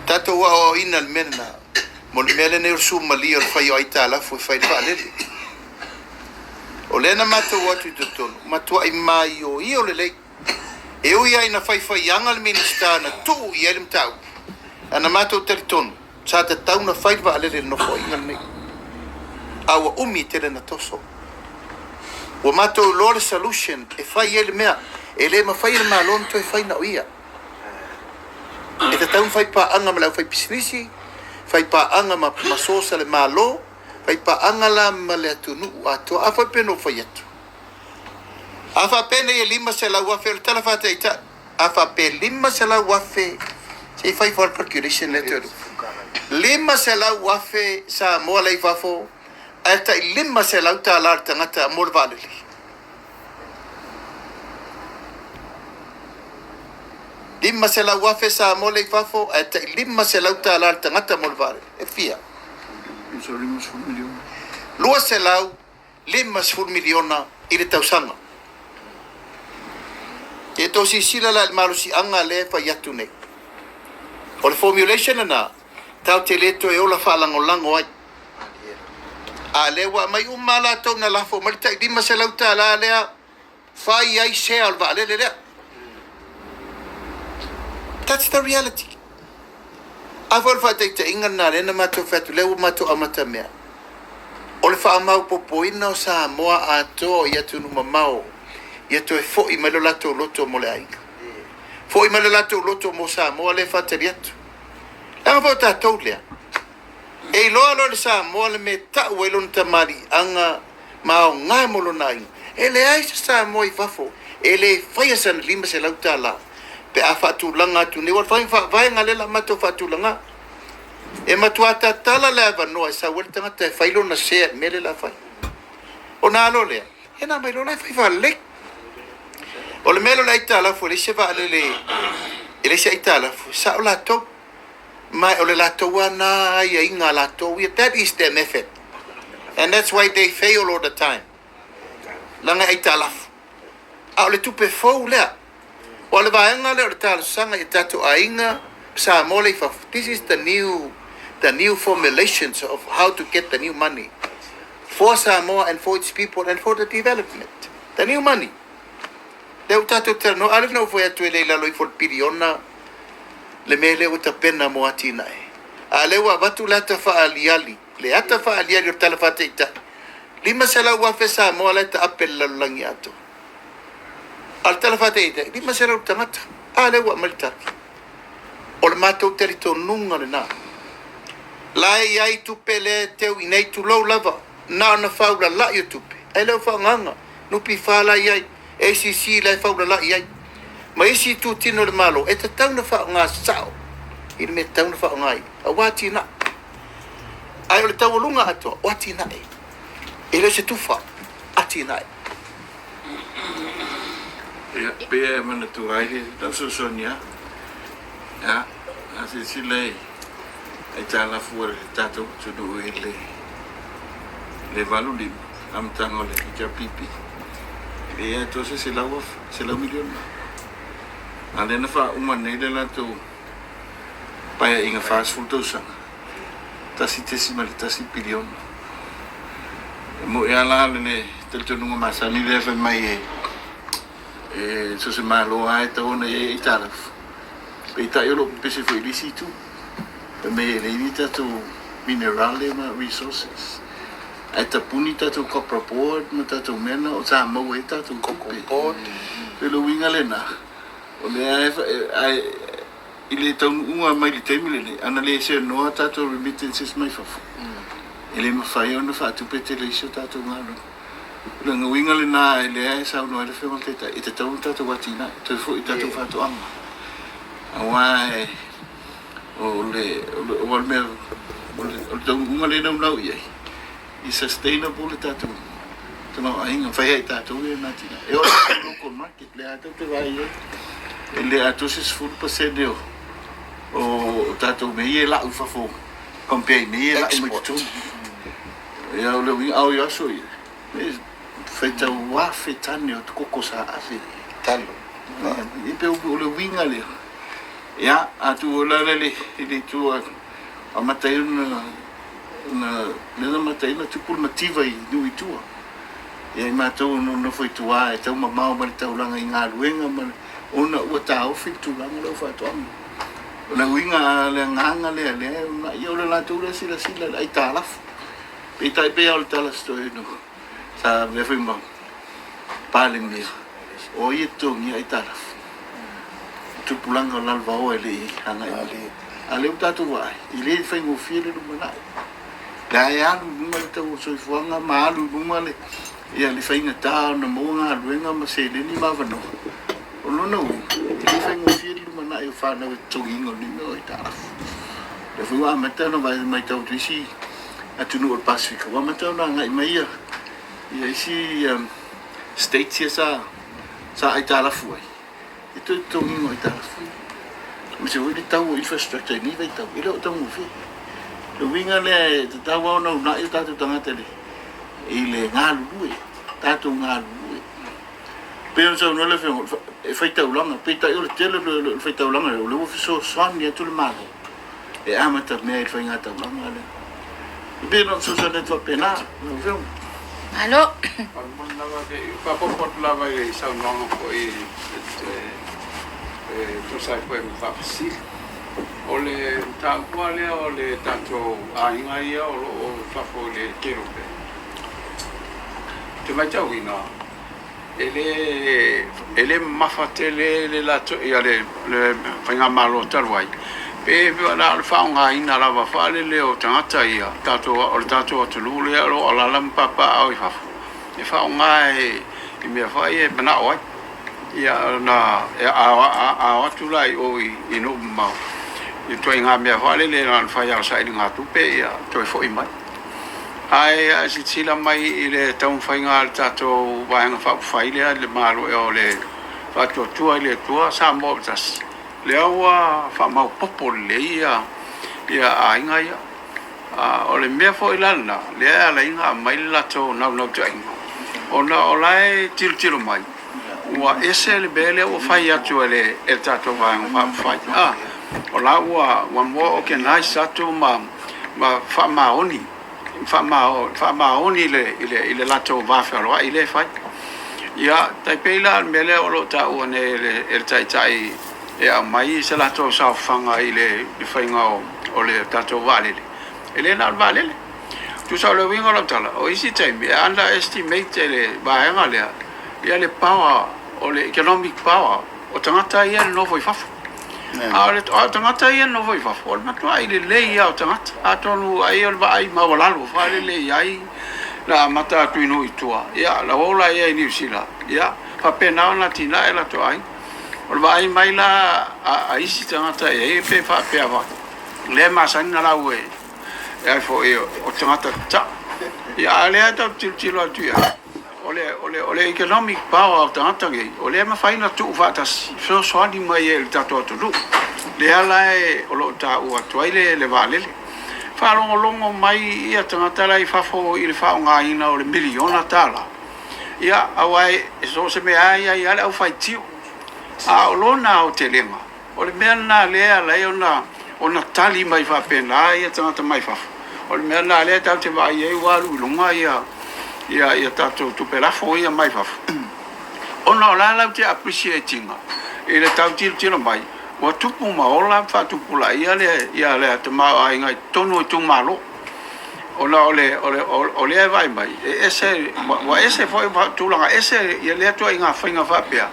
Tatou aoaoina le mea lena mo le mea lenei o le sumalia o le fai o aitalafu e fai le vaalele. O lea na matou o atu i totonu, matuai maioio lelei. E ui lava ina faifaiaga le Minisita na tuu i ai le mataupu, ae na matou talitonu, sa tatau ona fai le vaalele i le nofoaiga lenei, a ua umi tele na toso. Ua matou iloa le solution e fai ai le mea, e le mafai e le Malo ona toe fai na o ia. E tatau ona fai paaga ma le aufaipisinisi, fai paaga ma source a le Malo, fai paaga la ma le atunuu atoa. A foi pei ona ou fai atu, a faapea nei e $500,000, o le tala faataitai, a faapea e $500,000, se i fai fua le calculation lea Toelupe. $500,000 Samoa la i fafo, ae tai $500 le tagata mo le vaalele. $500,000 Samoa la i fafo, ae tai $500 le tagata mo le vaalele. E fia? $250 miliona i le tausaga. E tou silasila la i le malosiaga lea e fai atu nei. O le formulation lena, tatou te le toe ola faalagolago ai. A lea ua aumai uma lava latou na lafo mai le tai $500 lea, fai ai share o le vaalele lea. That's the reality. A foi o le faataitaiga lena lea na matou fai atu, lea ua matou amatamea. O le faamaopoopoina o Samoa atoa i atunuu mamao, ia toe foi mai lo latou loto mo le aiga. Foi mai lo latou loto mo Samoa lea e faatali atu. Leaga foi o tatou lea. E iloa loa e le Samoa le mea e tau ai lona tamaliiaga ma aoga mo lona aiga. E leai se Samoa i fafo e le faia sana $500 pe a faatulaga atu nei. Ua le faiga faavaega lea la matou faatulaga. E matua tatala le avanoa e sau ai le tagata e fai lona share i le mea lea la fai. Ona alo lea, ia na mai loa la e fai faalelei. O le mea lea o le aitalafu, e leai se vaalele, e leai se aitalafu, e sao latou. Ma o le latou lava na aiaiga a latou ia. That is their method. And that's why they fail all the time. Leaga e aitalafu. A o le tupe fou lea. O le vaega lea o le talosaga i tatou aiga Samoa lea i fafo. This is the new formulations of how to get the new money for Samoa and for its people and for the development. The new money. Lea ua tatou talanoa, a lea na ou fai atu e le i lalo ifo o le piliona le mea lea ua tapena mo atinae. A lea ua avatu le ata faaliali, le ata faaliali o le tala faataitai. 500,000 Samoa la e taape le lalolagi atoa. A o le tala faataitai, 500 tagata. A lea ua aumai le tali. O le matou talitonuga lena. La e i ai tupe lea e teu i nei tulou lava, na ona faulalai o tupe. Ae le o faaaogaga, NPF la i ai, ACC la e faulalai ai. Ma isi itutino o le Malo, e tatau ona faaaoga sao i le mea e tatau ona faaaoga ai. Aua atinae. Ae o le taualuga atoa, o atinae. E le o se tufa, atinae. Ia, pei e manatua ai le lau fesoasoani lava. Ia, a silasila i aitalafu a le tatou atunuu i le 85 amataga o le HRPP, e le atoa se $100 miliona. A lea na faauma nei le latou paeaiga 40 tausaga, 1.1 piliona. E moi lava la le talitonuga masani lea fai mai e so se malo lava e tatau ona i ai aitalafu. Peitai o loo pepese foi i le isi itu. Fai mai e leai ni tatou mineral ma resources. Ae tapuni tatou copra board ma tatou mea na o sa maua ai tatou tupe. Board. O le uiga lena, o lea e i le taunuuga mai le taimi lenei, ana le seanoa tatou remittances mai fafo, e le mafai ona faatupe tele isi o tatou galuega. O le uiga lena e lea e saunoa ai le Afioga i le Taitai, e tatau ona tatou atinae, toe foi i tatou faatoaga. Aua e o le o le mea o le taunuuga lea e naunau i ai, i sustainable le tatou tamaoaiga, fai ai tatou ia na atinae. E oo i le local market, lea tatou te vaai ai, e le atoa se 10% o tatou mea ia e lau i fafo, compare i mea ia e lau mai totonu. Ia, o le uiga, a o i aso ia, e faitau afe tane o koko sa ave. Talo. E pe o le uiga lea. Ia, a tu la le i le itu a amata ai ona lea na amata ai ona tupu le mativa i nuu i tua. Ia i matou o nofo i tua e tau mamao mai le taulaga i galuega ma le ona ua taofi le tulaga lea o faatoaga. O le uiga, le agaga lea lea e uunai, o le latou lea silasila i le aitalafu. Peitai pei lava o le tala a si toeaina sa avea foi ma Palemia, o ai e totogia aitalafu? O tupulaga o lalovaoa e le i agai mai. A o lea ua tatou vaai, e le faigofie le lumanai. O la e alu i luga le tau o le soifuaga ma alu i luga le ia le faigata ona maua galuega ma seleni ma avanoa. O lona uiga, e le faigofie le lumanai o fanau i le totogiina o nei mea o aitalafu. O lea foi ua amata ona matau atu i isi atunuu o le Pasefika, ua amata ona agai mai ia isi states ia sa aitalafu ai i le toe totogiina o aitalafu ia. Aemaise foi le tau o infrastructure i lenei vaitau, e le o taugofie. O le uiga lea e tatau lava ona uunai o tatou tagata i le galulue, tatou galulue. E pei ona saunoa le Afioga, e faitaulaga, peitai o le tele o le faitaulaga lea, o lea ua fesoasoani atu le Malo e amatamea i le faigataulaga lea. E pei ona ou fesoasoani atu faapena lau Afioga. Malo. Faaopoopo atu lava i le saunoaga foi e tusa ai foi ma faafesili. O le mataupu lava lea o le tatou aiga ia o lo o i fafo i le tele o mea. Ou te matauina e le mamafa tele le latou ia le faigamalo talu ai pe na o le faaaogaina lava faalele o tagata ia tatou o le tatou atunuu lea o lo o alaala ma papaaao i fafo e faaaoga i mea foi ia e manao ai. Ia ona a o atu la i o i nuu mamao i ituaiga mea foi lele na ona fai lava o sailigatupe ia toe foi mai. Ae a silasila mai i le taumafaiga a le tatou Vaega Faaupufai lea i le Malo o le Faatuatua i le Atua Samoa ua Tasi, lea ua faamaopoopo lelei ia aiga ia. O le mea foi la lena lea e ala ai ona aumai le latou naunautaiga, ona o la e tilotilo mai ua ese le mea lea ua fai atu e le tatou Vaega Faaupufai. O la ua more organized atu ma faamaoni, faamaoni i le latou va fealoai lea e fai. Ia, tai pei la o le mea lea o lo o taua nei e le Taitai e aumai se latou saofaga i le faiga o le tatou vaalele, e le na o le vaalele. Tusa o le uiga o lau tala, o isi taimi e underestimate e le vaega lea ia le power o le economic power o tagata ia e nonofo i fafo. A o tagata ia e nonofo i fafo, o le matuai lelei lava o tagata. Atonu ai o le vaai maualalo faalele i ai na amata atu i nuu i tua, ia na o la ia i Niu Sila, ia faapena ona atinae latou aiga. O le vaai mai la a isi tagata i ai pe faapea lea e masani ona lau e ai foi o tagata tatau. Ia a o lea e tatou te tilotilo atu i ai, o le economic power o tagata nei, o lea e mafai ona tuufaatasi e fesoasoani mai ai i le tatou atunuu. Lea la o lo o taua atu ai le vaalele. Faalogologo mai ia tagata la i fafo i le faaaogaina o le miliona tala, ia aua e so o se mea lava e i ai lava le aufaitio. A o lona aotelega, o le mea lena lea e ala ai ona tali mai faapena ia tagata mai fafo. O le mea lena lea tatou te vaai ai ua alu i luga ia tatou tupe lafo ia mai fafo, ona o la latou te appreciate ina i le tau tilotilo mai ua tupu ma ola ma faatupulaia le tamaoaiga i totonu o itumalo. Ona o lea e vaai mai, e ese, ua ese foi tulaga ese ia lea ituaiga faiga faapea,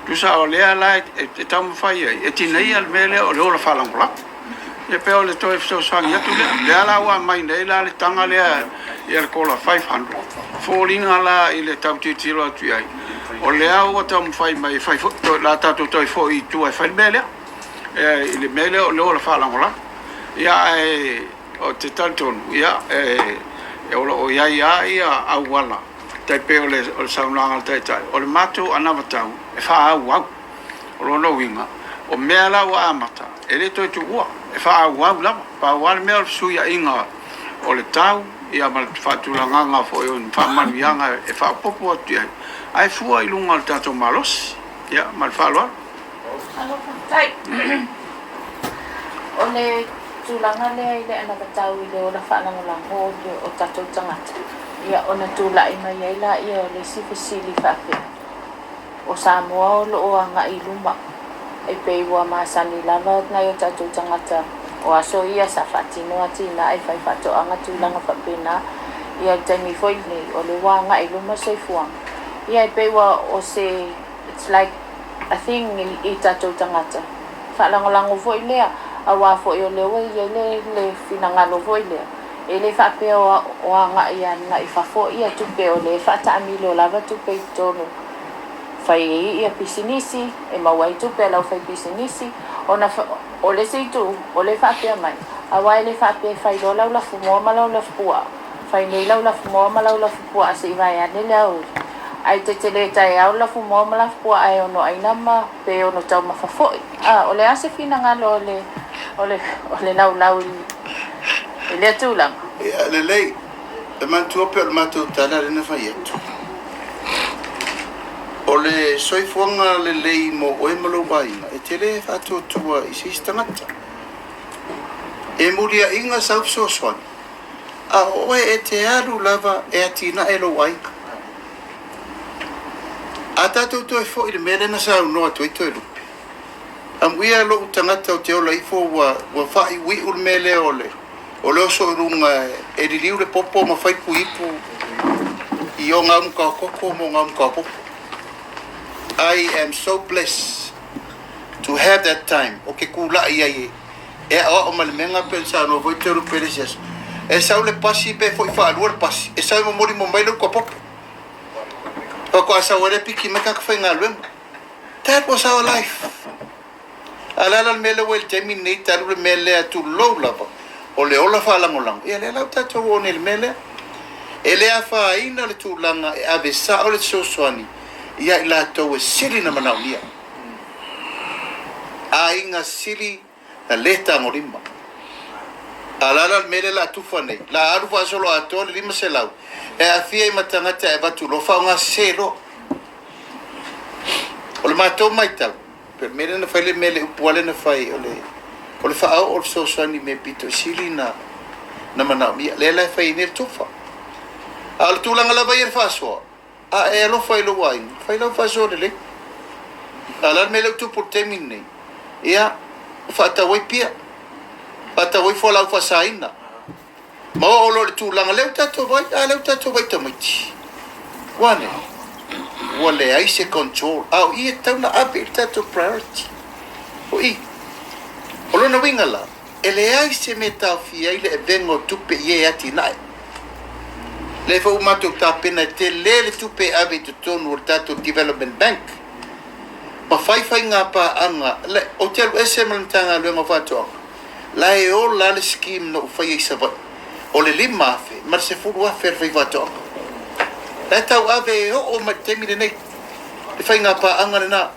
tusa o lea la e taumafai ai e tineia le mea lea o le ola faalagolago. Ia pei o le toe fesoasoani atu lea. O lea la ua aumai nei la le taga lea ia le kola 500, foliga la i le tau tilotilo atu i ai, o lea ua taumafai mai e fai foi, o le a tatou toe foi i tua e fai le mea lea, i le mea lea o le ola faalagolago. Ia ae Ou te talitonu, ia, o lo o i ai lava ia auala, tai pei o le saunoaga a le Taitai, o le matou anavatau e faaauau. O lona uiga, o mea la ua amata, e le toe tuua, e faaauau lava. Pau lava le mea o le fesuiaiga o le tau, ia ma le faatulagaga foi o ni faamanuiaga e faaopoopo atu i ai, ae fua i luga o le tatou malosi. Ia, ma le faaaloalo. Malo faafetai. O le tulaga lea i le anavatau i le ola faalagolago o tatou tagata, ia ona tulai mai ai laia o le isi fesili faapea, O Samoa o lo o agai i luma, e pei ua masani lava nai o tatou tagata o aso ia sa faatino atinae fai faatoaga tulaga faapena. Ia i le taimi foi lenei, o lea ua agai i luma le soifuaga. Ia e pei ua o se, it's like a thing i tatou tagata, faalagolago foi lea, aua foi o lea ua i ai le le finagalo foi lea, e le faapea o agai agai i fafo ia tupe, o lea e faataamilo lava tupe i totonu, fai ai ia pisinisi, e maua ai tupe a le aufaipisinisi, ona o le isi itu, o lea e faapea mai, aua e le faapea e fai loa lau lafumoa ma lau lafupuaa, fai nei lau lafumoa ma lau lafupuaa se i vaeane le aoauli. Ae tetele taeao le lafumoa ma lafupuaa e ono aina ma pe ono taumafa foi. A, o le a se finagalo o le, o le, o le laulau i lea tulaga? Ia, lelei. E manatua pea o le matou tala lea na fai atu. O le soifuaga lelei mo oe ma lou aiga, e te le faatuatua i se isi tagata. E muliaina sau fesoasoani, a o oe e te alu lava e atinae lou aiga. A tatou toe foi i le mea lea na saunoa atu ai Toelupe, amuia lou tagata ou te ola ifo ua faaiuiu le mea lea o le O le oso i luga e liliu le popo ma fai puipu i o gaumukaokoko mo gaumukaopopo. I am so blessed to have that time o ke kulaʻi ai e aʻoaʻo ma le mega pe ona saunoa foi Toelupe i le isi aso. E sau le pasi pe foi faalua le pasi, e sau e momoli mo mai le uka popo. Faatoa sau ai lea piki mai kaka faigaluega. That was our life. A o le a la le mea lea ua i le taimi lenei talu le mea lea tulou lava o le ola faalagolago, ia lea la ua tatou oo nei i le mea lea. E le afaina le tulaga e ave sao le fesoasoani ia i latou e sili na manaomia. Aiga sili na le tagolima. A o le a la le mea lea o le a tufa nei? O le a alu faasoloatoa le 500 e aafia ai ma tagata e avatu loa faaaogasese loa. O le matou matau, Pei o le mea lea na fai le mea le upu lava lea na fai o le o le faaoo o le fesoasoani i mea pito i sili na na manaomia. Lea la e fai ai nei le tufa. A o le tulaga lava ia i le faasoa, a e alofa i lou aiga, fai lau faasoa lelei. A o le a le mea lea ua tupu i le taimi lenei? Ia, ua faatau ai pia, faatau ai fualaau faasaina. Ma oo loa i le tulaga lea ua tatou vaai, a lea ua tatou vaai i tamaiti. Ua a nei? Ua leai se control, a o i e tatau ona ave i le tatou priority. O i. O lona uiga la, e leai se mea e taofia ai le avega o tupe i e atinae. Lea foi ua matou tapena e tele le tupe e ave i totonu o le tatou Development Bank ma fai faigapaaga. Ou te alu ese ma le Matagaluega o Faatoaga, La e ola le scheme na ou faia i Savaii, o le 5,000 ma le 10,000 a le faifaatoaga. La e tauave e oo mai i le taimi lenei le faigapaaga lena.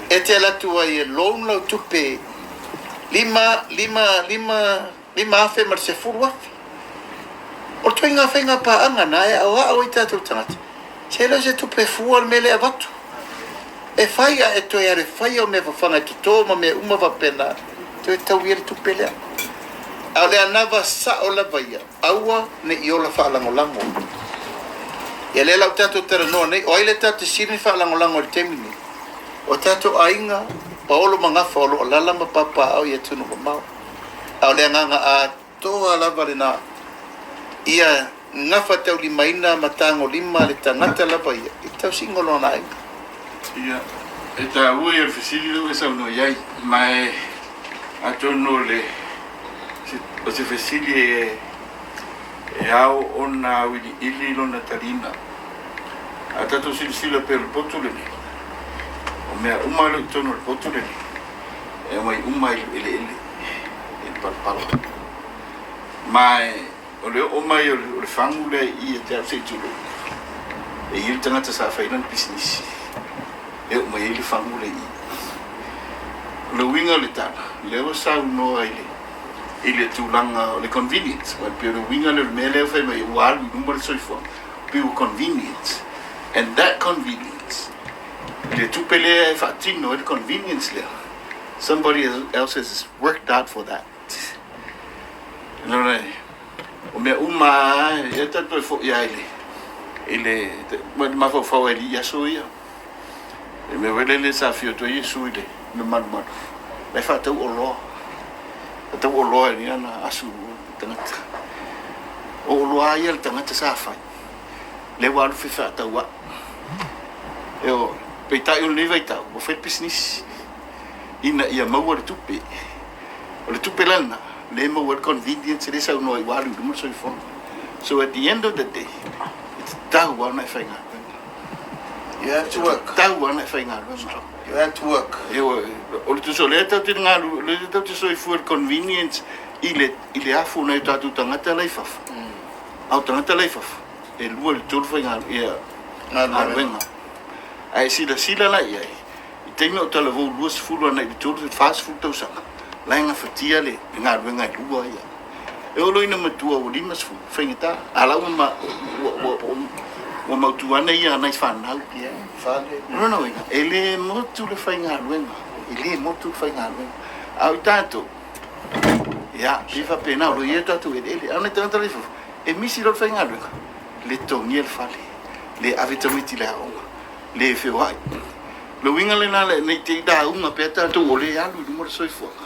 E te alu atu ai e loan lau tupe lima, lima, lima, 5,000 ma le 10,000. O le ituaiga faigapaaga lena e aoao ai tatou tagata, se le o se tupe fua le mea lea e avatu. E fai a e toe alu e fai au mea fafaga e toto ma mea uma faapena, toe tau ia le tupe lea. A o le anava sao lava ia, aua ne i ola faalagolago. Ia lea la ua tatou talanoa nei, o ai lea tatou te sili ona faalagolago i le taimi lenei? O tatou aiga, paolo ma gafa o lo o alaala ma papaaao i atunuu mamao. A o le agaga atoa lava lena, ia gafataulimaina ma tagolima le tagata lava ia i le tausiga o lona aiga. Ia, e taua ia o le fesili lea ua e saunoa i ai, ma e atonu o le, o se fesili e, e ao ona auiliili lona taliga. A tatou silasila pea i le potu lenei, o mea uma lea i totonu o le potu lenei, e aumai uma i le eleele, i le palapala. Ma o le oo mai o le fagu lea i i ia te au se i tulou, e i ai le tagata sa fai lana pisinisi e oo mai ai le fagu lea i i. O le uiga o le tala, lea ua saunoa i le i le tulaga o le convenience, aua e pei o le uiga lea o le mea lea ua fai mai ua alu i luma le soifuaga, pei ua convenience and that convenience, le tupe lea e faatino ai le convenience lea, somebody else has worked hard for that. O mea uma lava, e tatou toe foi lava i le mafaufau i aso ia. Le mea foi lele sa afio atu ai Iesu i le malumalu, la e faatau oloa, faatau oloa i ana asu tagata. O oloa lava ia a le tagata sa fai, lea ua alu fefaatauai. Ioe, peitai o lenei vaitau, ua fai le pisinisi ina ia maua le tupe. O le tupe la lena, lea e maua ai le convenience lea e saunoa ai ua alu i luma le soifuaga. So at the end of the day, e tatau lava ona e faigaluega. You have to work. E tatau lava ona e faigaluega. You have to work. Ioe, o le tusa o lea tatou te galu, o lea tatou te soifua i le convenience i le, i le afu o nai o tatou tagata la i fafo. A o tagata la i fafo, e lua i le tolu faigaluega, ia, galuega. A e silasila la i ai, I taimi o talavou 20 ana i le 30, 40 tausaga, la e gafatia le galuega e lua ia. E oo loa ina matua ua 50, faigata, a la ua ma, ua, ua, ua, ua mautu ane ia nai fanau. Ia, fale. O lona uiga, e le motu le faigaluega, e le motu le faigaluega. A o i tatou, ia, pei e faapena, o lo o i ai o tatou eleele. A o nai tagata la i fafo, e misi loa le faigaluega, le totogia le fale, le ave tamaiti i le aoga, le feoai. O le uiga lena ne i te i lauga pea tatou o lea e alu i luma le soifuaga.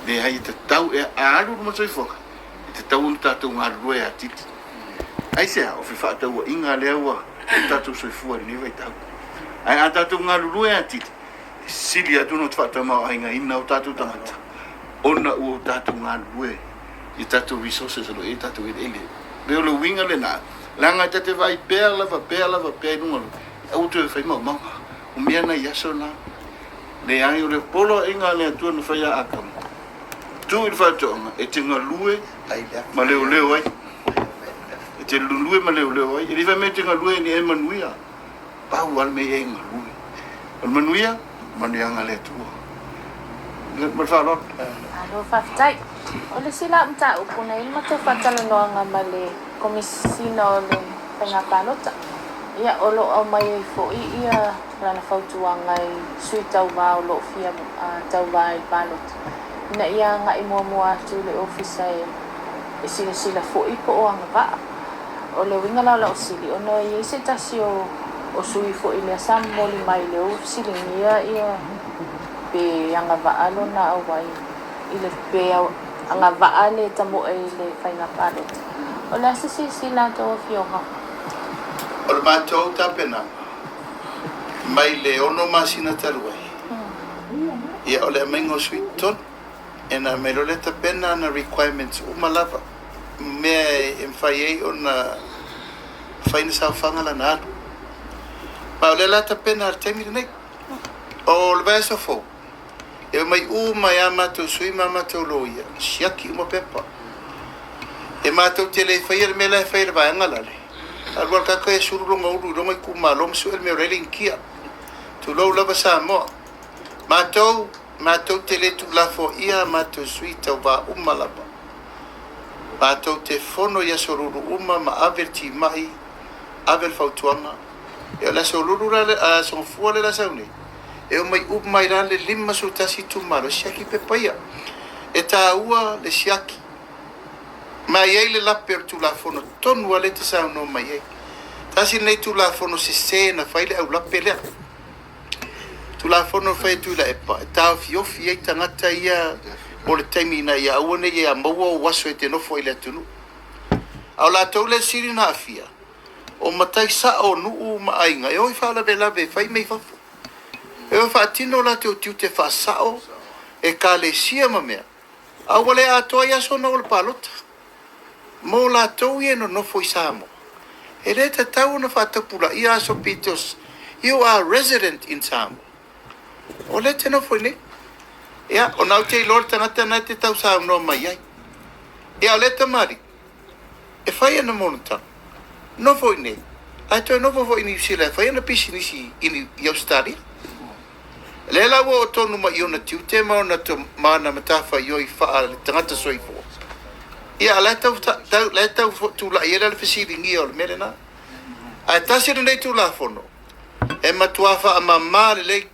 Leai, e tatau, a alu i luma le soifuaga, e tatau ona tatou galulue atili. Aisea? O fefaatauaiga lea ua tatou soifua i lenei vaitau. Ae a tatou galulue atili, e sili atu ona faatamaoaigaina o tatou tagata ona ua tatou galulue i tatou resources o lo o i ai tatou eleele. E pei o le uiga lena, leaga ta te vaai pea lava pea lava pea i luga o le, aua toe fai maumauga. O mea na i aso na. Leai, o le poloaiga a le Atua na fai ia Atamu, tuu i le faatoaga e te galue ma leoleo ai. E te lulue ma leoleo ai. E le fai mai e te galue ina ia e manuia. Pau lava le mea ia e galue. O le manuia, manuiaga a le Atua. Ma le faaaloalo. Malo faafetai. O le isi la mataupu na i ai le matou faatalanoaga ma le Komesina o le Faiga Palota, ia o lo o aumai ai foi ia lana fautuaga i sui tauva o lo o fia tauva i le palota, ina ia agai muamua atu i le Ofisa e silasila foi po o agavaa. O le uiga la o lau fesili, ona e i ai se tasi o o sui foi lea sa momoli mai lea ua fesiligia ia pe agavaa lona auai i le pe agavaa le tamoe i le faiga palota. O le a se silasila a tou afioga? O le matou tapenaga mai le ono masina talu ai, ia o le aumaiga o sui totonu. E na aumai loa lea tapena ana requirements uma lava, mea e mafai ai ona fai ni saofaga lana alu. Ma o lea la tapena i le taimi lenei. O le vaiaso fou, e omai uma ai a matou sui ma a matou loia, siaki uma pepa. E matou te le faia le mea la e fai e le vaega lale, alu alu kaka e sulu lona ulu i lona itumalo ma sue le mea o la e linikia. Tulou lava Samoa. Matou, matou te le tuulafoaia a matou sui tauva uma lava. Matou te fono i aso lulu uma ma ave le timai, ave le fautuaga. E o le aso lulu la, aso gafua lea la sau nei, e omai uma ai la le 51 itumalo e siaki pepa ia. E taua le siaki. Ma e i ai le lape o le Tulafono tonu lava lea e te saunoa mai ai. Tasi lenei Tulafono sese na fai le aulape lea. Tulafono na fai e Tuilaepa e taofiofi ai tagata ia mo le taimi ina ia aua ne i e maua ou aso e te nofo ai i le atunuu. A o latou lea sili ona aafia, o matai sao o nuu ma aiga e o i faalavelave e fai mea i fafo. E o e faatino o latou tiute faasao, ekalesia ma mea, a ua le atoa ai aso ona o le palota. Mo latou ia e nonofo i Samoa, e le tatau ona faatapulaia aso because you are resident in Samoa. O lea e te nofo i inei. Ia, ona ou te iloa le tagata lena e te tau saunoa mai ai. Ia, o lea tamalii, e fai ana monotaga, nofo i inei, ae toe nofo foi i Niu Sila e fai ana pisinisi i Ausetalia. Lea la ua oo tonu mai i ona tiute ma ona ma ana matafaioi faale-tagata soifua. Ia, a o la e tau, tau, la e tau tulai ai la le fesiligia o le mea lena. Ae tasi lenei Tulafono e matua faamama lelei.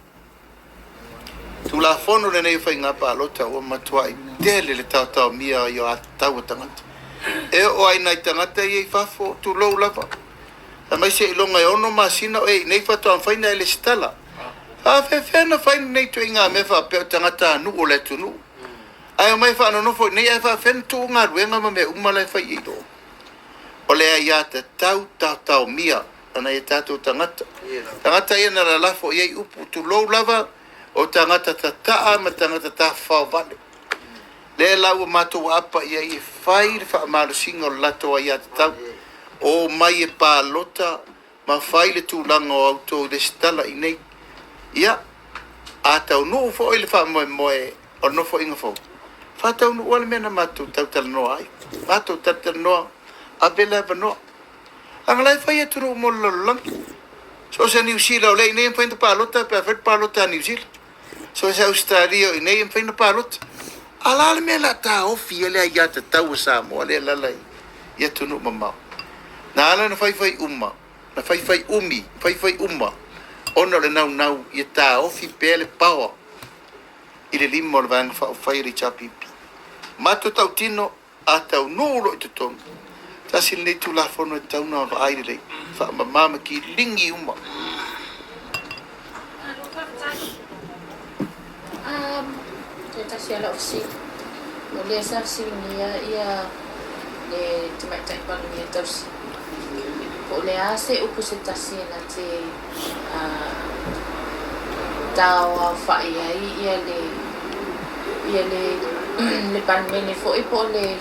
Tulafono lenei o faiga palota ua matuai tele le taotaomia i aiatatau a tagata. E oo lava i nai tagata ia i fafo, tulou lava, aemaise iloga e ono masina o e i inei faatoa mafai ona e lesitala. Faafefea ona fai lenei ituaiga mea faapea o tagatanuu o le atunuu ae omai e faanonofo i inei ae faafefea ona tuu galuega ma mea uma la e fai i o? O le aiatatau taotaomia a nai o tatou tagata. Tagata ia na lalafo i ai upu, tulou lava, o tagata tataa ma tagata tafafao vale. Lea la ua matou aapa i ai e fai le faamalosiga o le latou aiatatau, omai e palota ma fai le tulaga o a outou lesitala i inei. Ia, a taunuu foi le faamoemoe o le Nofoaiga fou, faataunuu lava le mea na matou tautalanoa ai. Matou talatalanoa, ave le avanoa. Leaga la e fai atunuu mo le lalolagi. So o se Niu Sila o lea i inei e mafai ona palota pe a fai le palota a Niu Sila. So o se Ausetalia o i inei e mafai ona palota. A o le a le mea o le a taofi ai le aiatatau a Samoa lea e alaala i atunuu mamao? Na ala ona faifai uma, na faifai umi, faifai uma ona o le naunau ia taofi pea le power i le lima o le Vaega Faaupufai a le HRPP. Matou tautino a taunuu loa i totonu, tasi lenei Tulafono e tatau ona vaai lelei, faamama ma kiligi uma. Malo faafetai. Toe tasi lava lau fesili. O lea sa fesiligia ia le Tamaitai Palemia Tausi, po o le a se upu se tasi e na te taoaofa'i ai ia le ia le le Palemene foi po o le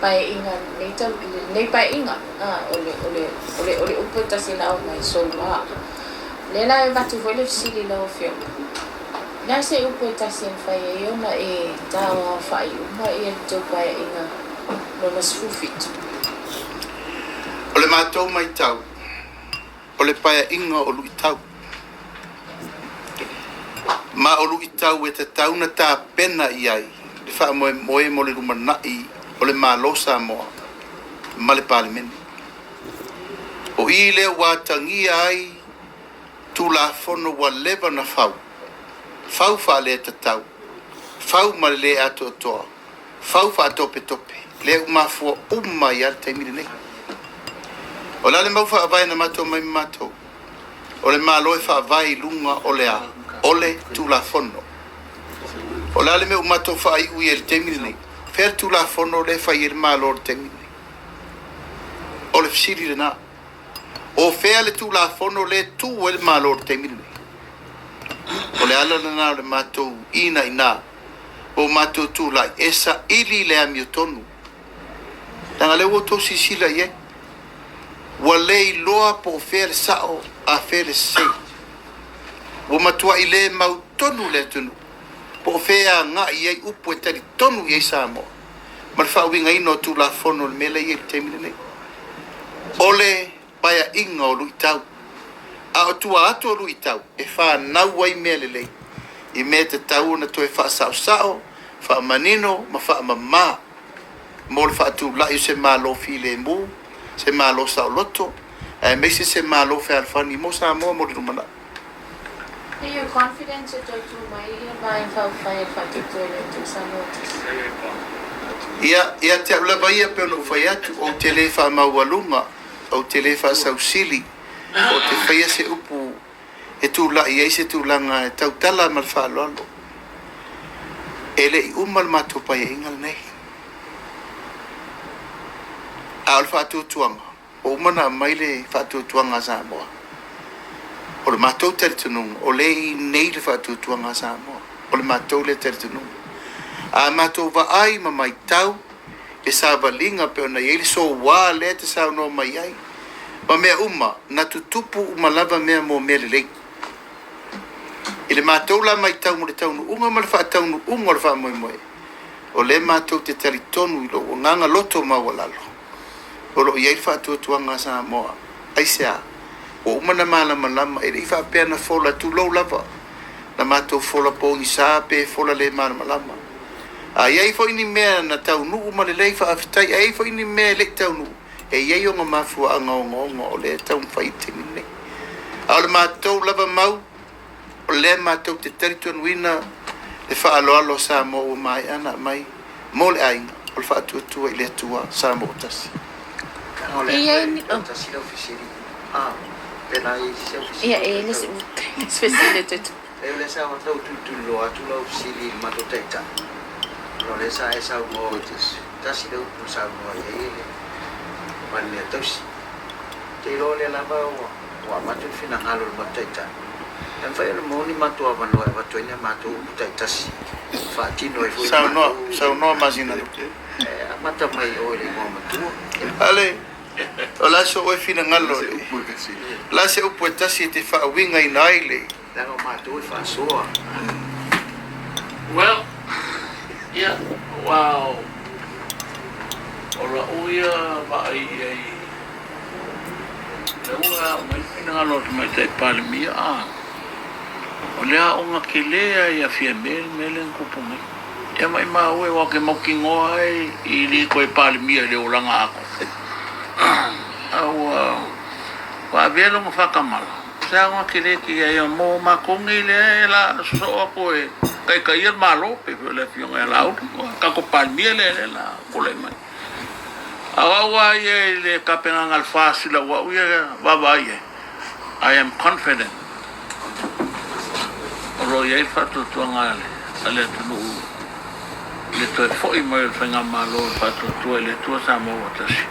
Paeaiga lenei tau lenei Paeaiga a o le o le o le o le upu e tasi na aumai soua. O lea la e avatu foi le fesili i lau Afioga, o le a se upu e tasi e mafai ai ona e taoaofa'i uma ia le tou Paeaiga lona 17? O le matou matau, o le paeaiga o luitau. Ma o luitau e tatau ona tapena i ai le faamoemoe mo le lumanai o le Malo Samoa ma le Palemene. O i lea ua atagia ai Tulafono ua leva ona fau, fau faaletatau, fau ma le le atoatoa, fau faatopetope, lea ua mafua uma ai lava le taimi lenei. O le a le mau faavae na matou omai ma matou? O le Malo e faavae i luga o le a? O le Tulafono. O le a le mea ua matou faaiu i ai i le taimi lenei? Fea le Tulafono lea e fai ai le Malo i le taimi lenei? O le fesili lena. O fea le Tulafono lea e tu ai le Malo i le taimi lenei? O le ala lena o le matou inaina ua matou tulai e saili le amiotonu. Leaga o lea ua outou silasila i ai, ua le iloa po o fea le sao a fea le sese. Ua matuai le mautonu le atunuu po o fea e agai i ai upu e talitonu i ai Samoa ma le faauigaina o Tulafono o le mea lea e i ai i le taimi lenei. O le paeaiga o luitau. A o tua atu o luitau e fanau ai mea lelei i mea e tatau ona toe faasaosao, faamanino ma faamama mo le faatulai o se Malo filemu, se Malo saoloto aemaise se Malo fealofani mo Samoa mo le lumanai. Are you confident e toe tu mai ia Vaega Faaupufai a le Faatuatua i le Atua Samoa Tasi? Ia, ia te au lava ia, pei ona ou fai atu, ou te le faamaualuga, ou te le faasausili, ou te faia se upu e tulai ai se tulaga e tautala ma le faaaloalo. E le i uma le matou paeaiga lenei. A o le faatuatuaga, ua uma ona aumai le faatuatuaga a Samoa. O le matou talitonuga, o lea e i inei le faatuatuaga a Samoa. O le matou lea talitonuga. A matou vaai ma matau le savaliga pei ona i ai le soua lea e te saunoa mai ai, ma mea uma, na tutupu uma lava mea mo mea lelei. I le matou la matau mo le taunuuga ma le faataunuuga o le faamoemoe, o lea matou te talitonu i lou agaga loto maualalo, o lo o i ai le faatuatuaga a Samoa. Aisea? Ua uma ona malamalama, e le i faapea na fola, tulou lava, na matou fola pogisa pe fola le malamalama. A i ai foi ni mea na taunuu ma lelei, faafetai, ae i ai foi ni mea e le i taunuu, e i ai ona mafuaaga ogaoga o lea e taumafai i le taimi lenei. A o le matou lava mau, o lea matou te talitonuina le faaaloalo a Samoa ua maea ona aumai mo le aiga, o le faatuatua i le Atua Samoa ua tasi. E i ai ni. Tasi lau fesili. Pe na i se au Ia, fesili e toe le tau. se fesili e toe tuu. Leai o lea sa tau tulituliloa atu lau fesili i le matou taitai, ona o lea sa e saunoa, tasi le upu na saunoa i ai le Palemia tausi. Ou te iloa o lea lava ua ua avatu le finagalo i le matou taitai, e mafai ona maua ni matou avanoa e avatu ai ni a matou upu taitasi e faatino ai foi le Saunoa, matou saunoa Masinalupe. E amata mai i o i le Igoamatua. Ale, o le a so oe finagalo, Se le upu e tasi. o le a se upu e tasi e te faauigaina ai le. Leaga o matou e faasoa. Well, ia, aua o la'u ia vaai i ai, lea ua aumai le finagalo o le Tamaitai Palemia, a o le aoga tele lava ia Fiame le mea lea na tupu nei. Ia maimau e, aua ou te mautinoa ai i le toe Palemia i le olaga atoa. A ua avea lona faatamala, o se aoga tele tele ai mo matou nei lea e la sosoo atu e taitaia le Malo, pei foi o le afioga ia Laauli, o le tatou Palemia lea lea la tulai mai. A o au lava ia i le tapenaga a le FAST i lau au ia vaavaai i ai, I am confident o lo o i ai le faatuatuaga a le atunuu i le toe foi mai o le Faigamalo i le faatuatua i le Atua Samoa ua tasi.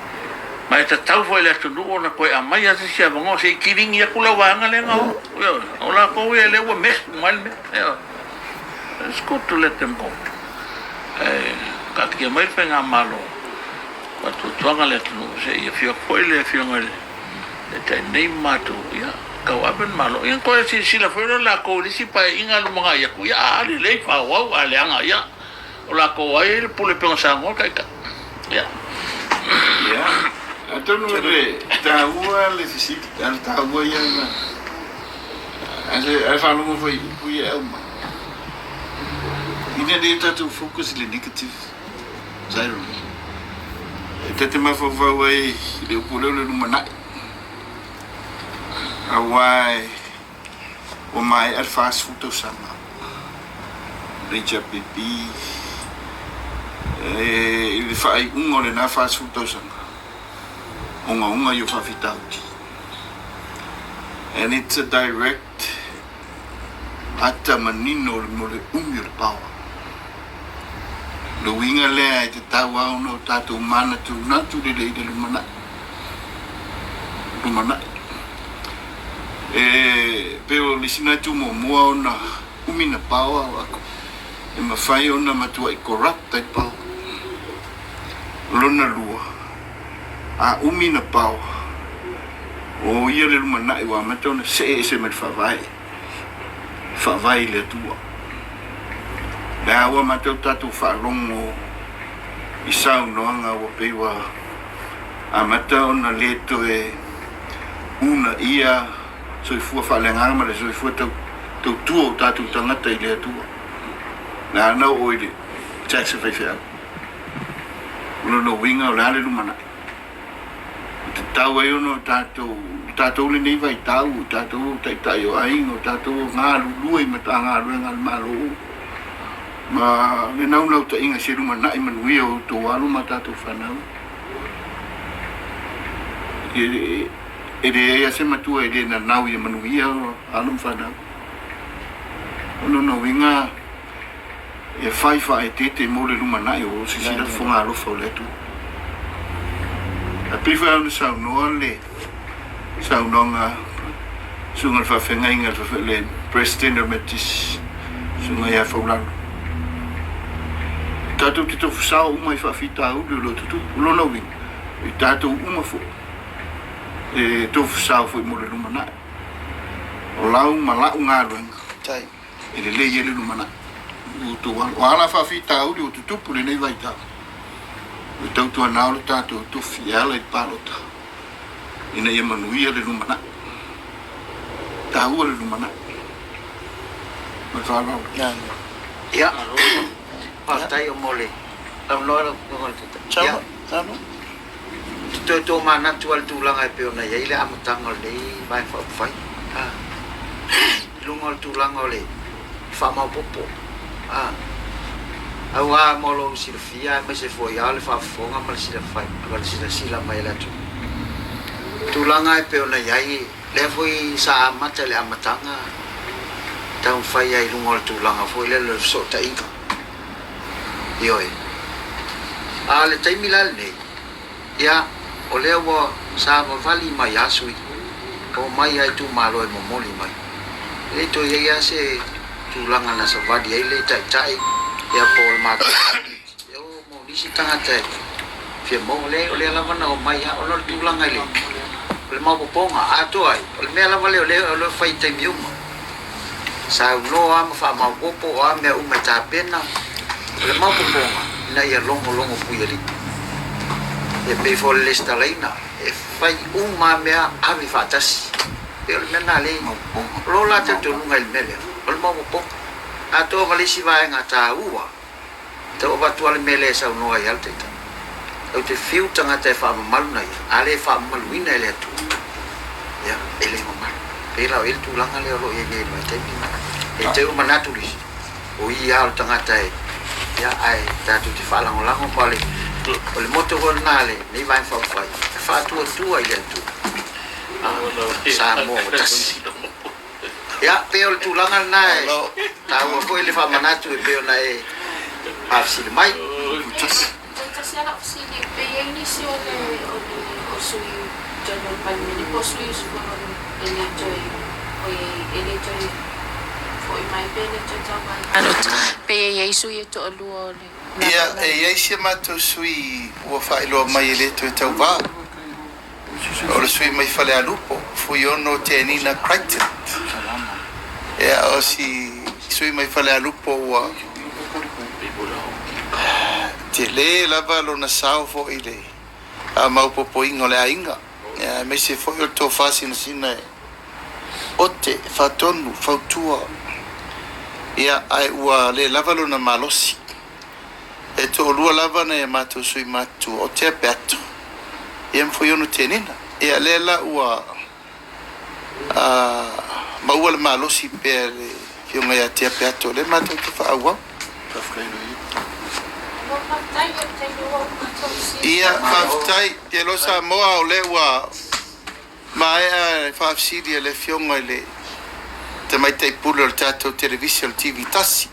Ma e tatau foi i le atunuu ona toe aumaia se isi avanoa se i kilini atu lau vaega lea na o. Ioe, o latou ia lea ua mess uma ai le mea. Ioe. It's good to let them go. Ae taatia mai le Faigamalo faatuatuaga le atunuu se i afio atu foi le Afioga i le Taitai nei ma matou, ia, tauave le Malo. Ia ona toe silasila foi lea o latou i le isi Paeaiga lumanai atu, ia a lelei faaauau, a leaga, ia, o latou ai le pule pega Samoa taitai. Ia. Ia, atonu o le taua le fesili, a o le taua ia na, a le faalogo foi i upu ia e aumai, ina ne i tatou focus i le negative side o le mea. E ta te mafaufau ai i le upu lea o le lumanai, aua e Ua maea le 40 tausaga o le HRPP i le faaiuga o lena 40 tausaga, ogaoga ia o faafitauli. And it's a direct ata manino mo le umi o le power. O le uiga lea e tatau lava ona o tatou manatunatu lelei i le lumanai. Lumanai. E pei o le isi na itu muamua ona umi na paoa o aku e mafai ona matuai corrupt ai paoa. O lona lua, a umi na paoa, o ia le lumanai ua amata ona see ese mai le faavae, faavae i le Atua. Lea ua amata o tatou faalogo i saunoaga ua pei ua amata ona le toe uunaia soifua faaleagaga ma le soifua tautua o tatou tagata i le Atua. Le a na oo i le tax a faifeau. O lona uiga o le a le lumanai. E tatau ai ona o tatou, o tatou lenei vaitau, o tatou o taitai o aiga, o tatou o galulue i Matagaluega a le Malo ma le naunautaiga i se lumanai manuia o outou alo ma tatou fanau. E leai lava se matua e le nanau ia manuia alo ma fanau. O lona uiga e fai faaeteete mo le lumanai o sisila fofoga alofa o le Atua. Ae pei foi ona saunoa le saunoaga susuga i le faafeagaiga le President o le Methodist susuga ia Faulalo. Tatou te tofusao uma i faafitauli o lo o tutupu. O lona uiga, i tatou uma foi e tofusao foi mo le lumanai. O lau ma la'u galuega e lelei ai le lumanai. Ua outou alo. O a la faafitauli ua tutupu i lenei vaitau, e tautuanao le tatou tofi e ala i le palota ina ia manuia le lumanai. E taua le lumanai. Ma le faaaloalo. Ia, faafetai mo le avanoa lau Afioga i le Taitai. Ia, ou te toe tomanatu lava i le tulaga e pei ona i ai le amataga o lenei Vaega Faaupufai, i luga o le tulaga o le faamaopoopo. Aua mo lou silafia aemaise foi lava le faafofoga ma le silasila mai a le atunuu, tulaga e pei ona i ai Lea foi sa amata i le amataga taumafai ai i luga o le tulaga foi lea o le fesootaiga. Ioe. A o le taimi la lenei, ia, o lea ua savavali mai lava sui usufono, omai lava itumalo e momoli mai. E le toe i ai lava se tulaga na savali ai le taitai ia po o le matou komiti e o mo nisi tagata e fia maua. Leai, o lea lava na omai lava ona o le tulaga i le o le maopoopoga atoa ai, o le mea lava lea o lea o lo o fai i taimi uma. Saunoa lava ma faamaopoopo o a mea uma e tapena, o le maopoopoga ina ia logologo puialii. E pei foi o le lesitalaina, e fai uma lava mea ave faatasi. E pei o le mea lena lea o lo o la talitonuga i le mea lea, o le maopoopoga. Atoa ma le isi vaega taua, tau avatu lava le mea lea e saunoa ai lava le Taitai. Ou te fiu tagata e faamamalu na ia, a le faamamaluina e le Atua, ia, e le mamalu. Pei la o i ai le tulaga lea o lo o i ai nei i le vaitaimi lena. E te i ua manatu nisi, o ia lava o le tagata e, ia, ae tatou te faalagolago ma o le, o le motto foi lena a lenei Vaega Faaupufai, e faatuatua i le Atua, a Samoa ua tasi. Ia, pei o le tulaga lena e taua foi le faamanatu e pei ona e faafesili mai. Toe tasi lava lau fesili, pe i ai nisi o le o le o sui i totonu o le Palemene po o sui usufono e le toe oi e le toe foi mai pe le toe tauva i le palota, pe i ai sui e toalua o le Ia, e i ai si a matou sui ua faailoa mai e le toe tauva. O le sui mai Falealupo, Fuiono Tenina Crichton. Ia, o si sui mai Falealupo ua tele lava lona sao foi i le faamaopoopoina o le aiga, ia, aemaise foi o le tofa sinasina e ote, faatonu, fautua, ia, ae ua le lava lona malosi. E toalua lava nai a matou sui matutua, o Tea Peato ia ma Fuiono Tenina. Ia lea la ua maua le malosi pea e le Afioga ia Tea Peato, lea matou te faaauau. Ia, faafetai. Te iloa Samoa o lea ua maea le faafesili a le Afioga i le Tamaitai Pule o le tatou Televise o le TV 1.